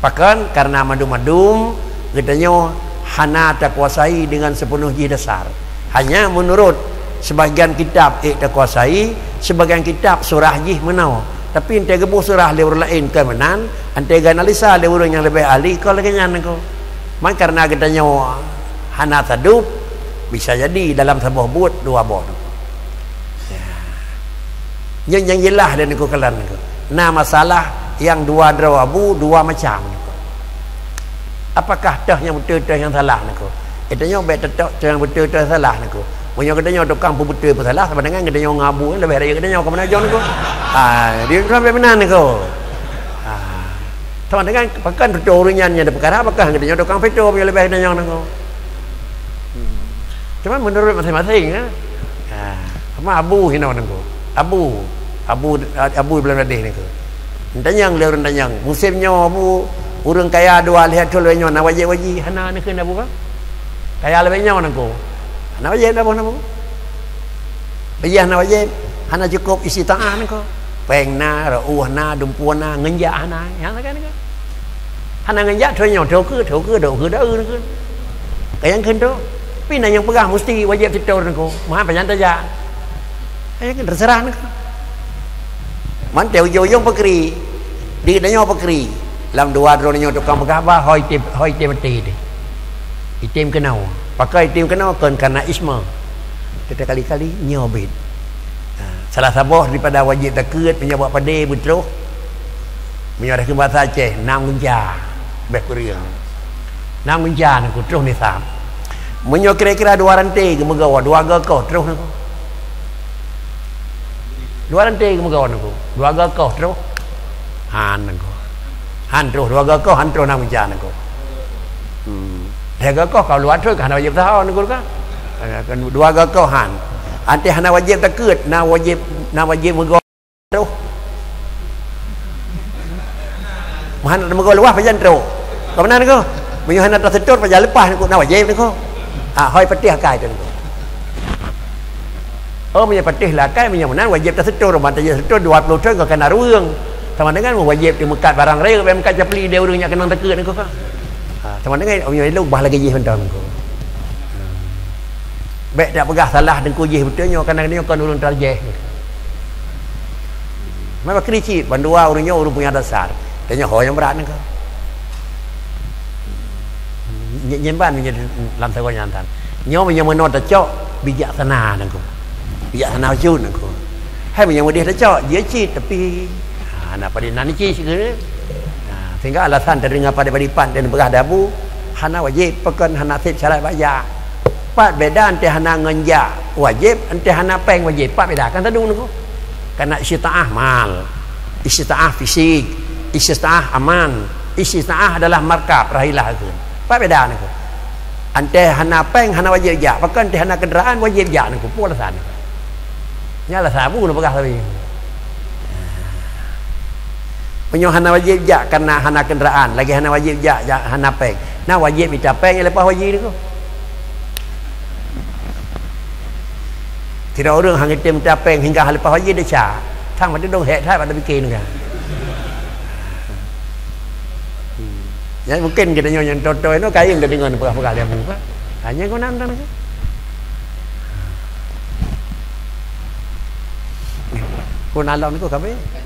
Pakon? Karena mandum-mandum geutanyoe hana takuasai dengan sepenuh jih dasar. Hanya menurut sebagian kitab eh takuasai, sebagian kitab surah jih meunoe. Tapi entée geuboh surah lé ureueng laén kon meunan, entée geuanalisa lé ureueng nyang leubeh ahli kon lagée nyan niko. Man karena geutanyoe hana tadub, bisa jadi dalam saboh buet dua boh. Ya. Nyan nyang jeulaih lé niko kalon niko. Na masalah nyang dua droe abu dua macam niko. Apakah toh nyang beutôi, toh nyang salah niko? Geutanyoe bék teutôk toh nyang beutôi, toh nyang salah niko. Meunyoe geutanyoe tukang peubeutôi peusalah, sama dengan geutanyoe ngon abu leubeh rayeuk geutanyoe keu meunan niko. Ha, di ulôn tuan bék meunan niko. Ha. Sama dengan pakon beutôi ureueng nyan nyang dipeukara, pakon geutanyoe tukang veto meunyoe leubeh geutanyoe niko. Hmm. Cuma menurut masing-masing, ya. Ha, sama abu hinoe niko. Abu, abu, abu bulan gadeh niko. Tanyong lé ureueng tanyong. Musim nyoe abu, ureueng kaya dua lhèe thôn lhèe nyoe na wajéb haji, hana neukheun abu ka? Kaya leubeh nyoe niko. Hana wajéb abu nabo. Bajèe hana wajéb, hana cukup istitaah niko. Péng na, reuôh na, dumpeue na, ngeunjak hana, nyang sagai niko. Hana ngeunjak, thôn nyoe, thôn keuh, thôn keuh, dok keuh, dok keuh niko. Ka nyang kheun tu, pi na nyang peugah musti wajéb sitoe niko. Meuhan pajan tajak. Ka nyang kheun teuseurah niko. Man teuh ujong-ujong peukri. Di geutanyoe peukri. Lam dua droe nyoe tukang peugah bah, hôi item, hôi item maté deh. Item keunoe. Pakon item keunoe? Kon karena isma. Teuka kali-kali nyoe bit. Ha, salah saboh daripada wajéb zakeuet meunyoe bak padé beutroh. Meunyoe ada keu bahasa Aceh, nam gunca. Beh kureueng. Nam gunca niko troh nisab. Meunyoe kira-kira dua ranté geumeugoe, dua goe koh troh niko. Dua ranté geumeugoe niko. Dua goe koh troh. Han niko. Han troh, dua goe koh, han troh nam gunca niko. Hmm. Lhèe goe koh ka luwa troh ka hana wajéb taho niko ka. Dua goe koh han. Antée hana wajéb zakeuet, na wajéb, na wajéb meugoe. Troh. Meuhan meugoe luwah pajan troh. Ka meunan niko. Meunyoe hana taseutôt pajan leupah niko na wajéb niko. Ha, hôi patéh akai tu niko. Oh, meunyoe patéh lah akai, meunyoe meunan wajéb taseutôt, ban taseutôt dua ploh thôn ka kana ruweueng. Sama dengan wajéb teumeukat barang rayeuk, bèk meukat capli deh ureueng nyak keunong takeuet niko ka. Ha, sama dengan meunyoe lôn bah lagée jih mantong niko. Bèk tapeugah salah teungku jih beutôi nyoe, karena nyoe kon ureueng tarjéh. Memang keuneuk cit, bandua ureueng nyoe ureueng punya dasar. Dan nyoe ho nyang brat niko. Nye-, nyen ban meunyoe lam sagoe nyan tan. Nyoe meunyoe meunoe tacok, bijaksana niko. Bijaksana bacut niko. Hai meunyoe meudeh tacok, jeuet cit, tapi, ha, na padé nan cit sikeuneuk. Ha, sehingga alasan teudeungoe padé-padé pat dan peugah dabu, hana wajéb, pakon hana sép syarat bak jak. Pat beda antée hana ngon jak wajéb, antée hana péng wajéb. Pat beda kan tadu niko. Karena istitaah mal, istitaah fisik, istitaah aman, istitaah adalah markab, rahilah kheun. Pat beda niko. Antée hana péng hana wajéb jak, pakon antée hana kenderaan wajéb jak niko. Peue alasan niko? Nyan alasan abu na peugah sabe. Meunyoe hana wajéb jak karena hana kenderaan, lagée hana wajéb jak, jak hana péng. Na wajéb mita péng nyang leupah haji niko. Sidroe ureueng han geutém mita péng hingga leupah haji desya. Sang bak teudong hék that bak tapike niko. Nyan mungken geutanyoe nyang toe-toe nyoe kayém tadeungoe peugah-peugah lé abu ka. Ha, nyan keunan tan niko. Phon along niko sabe.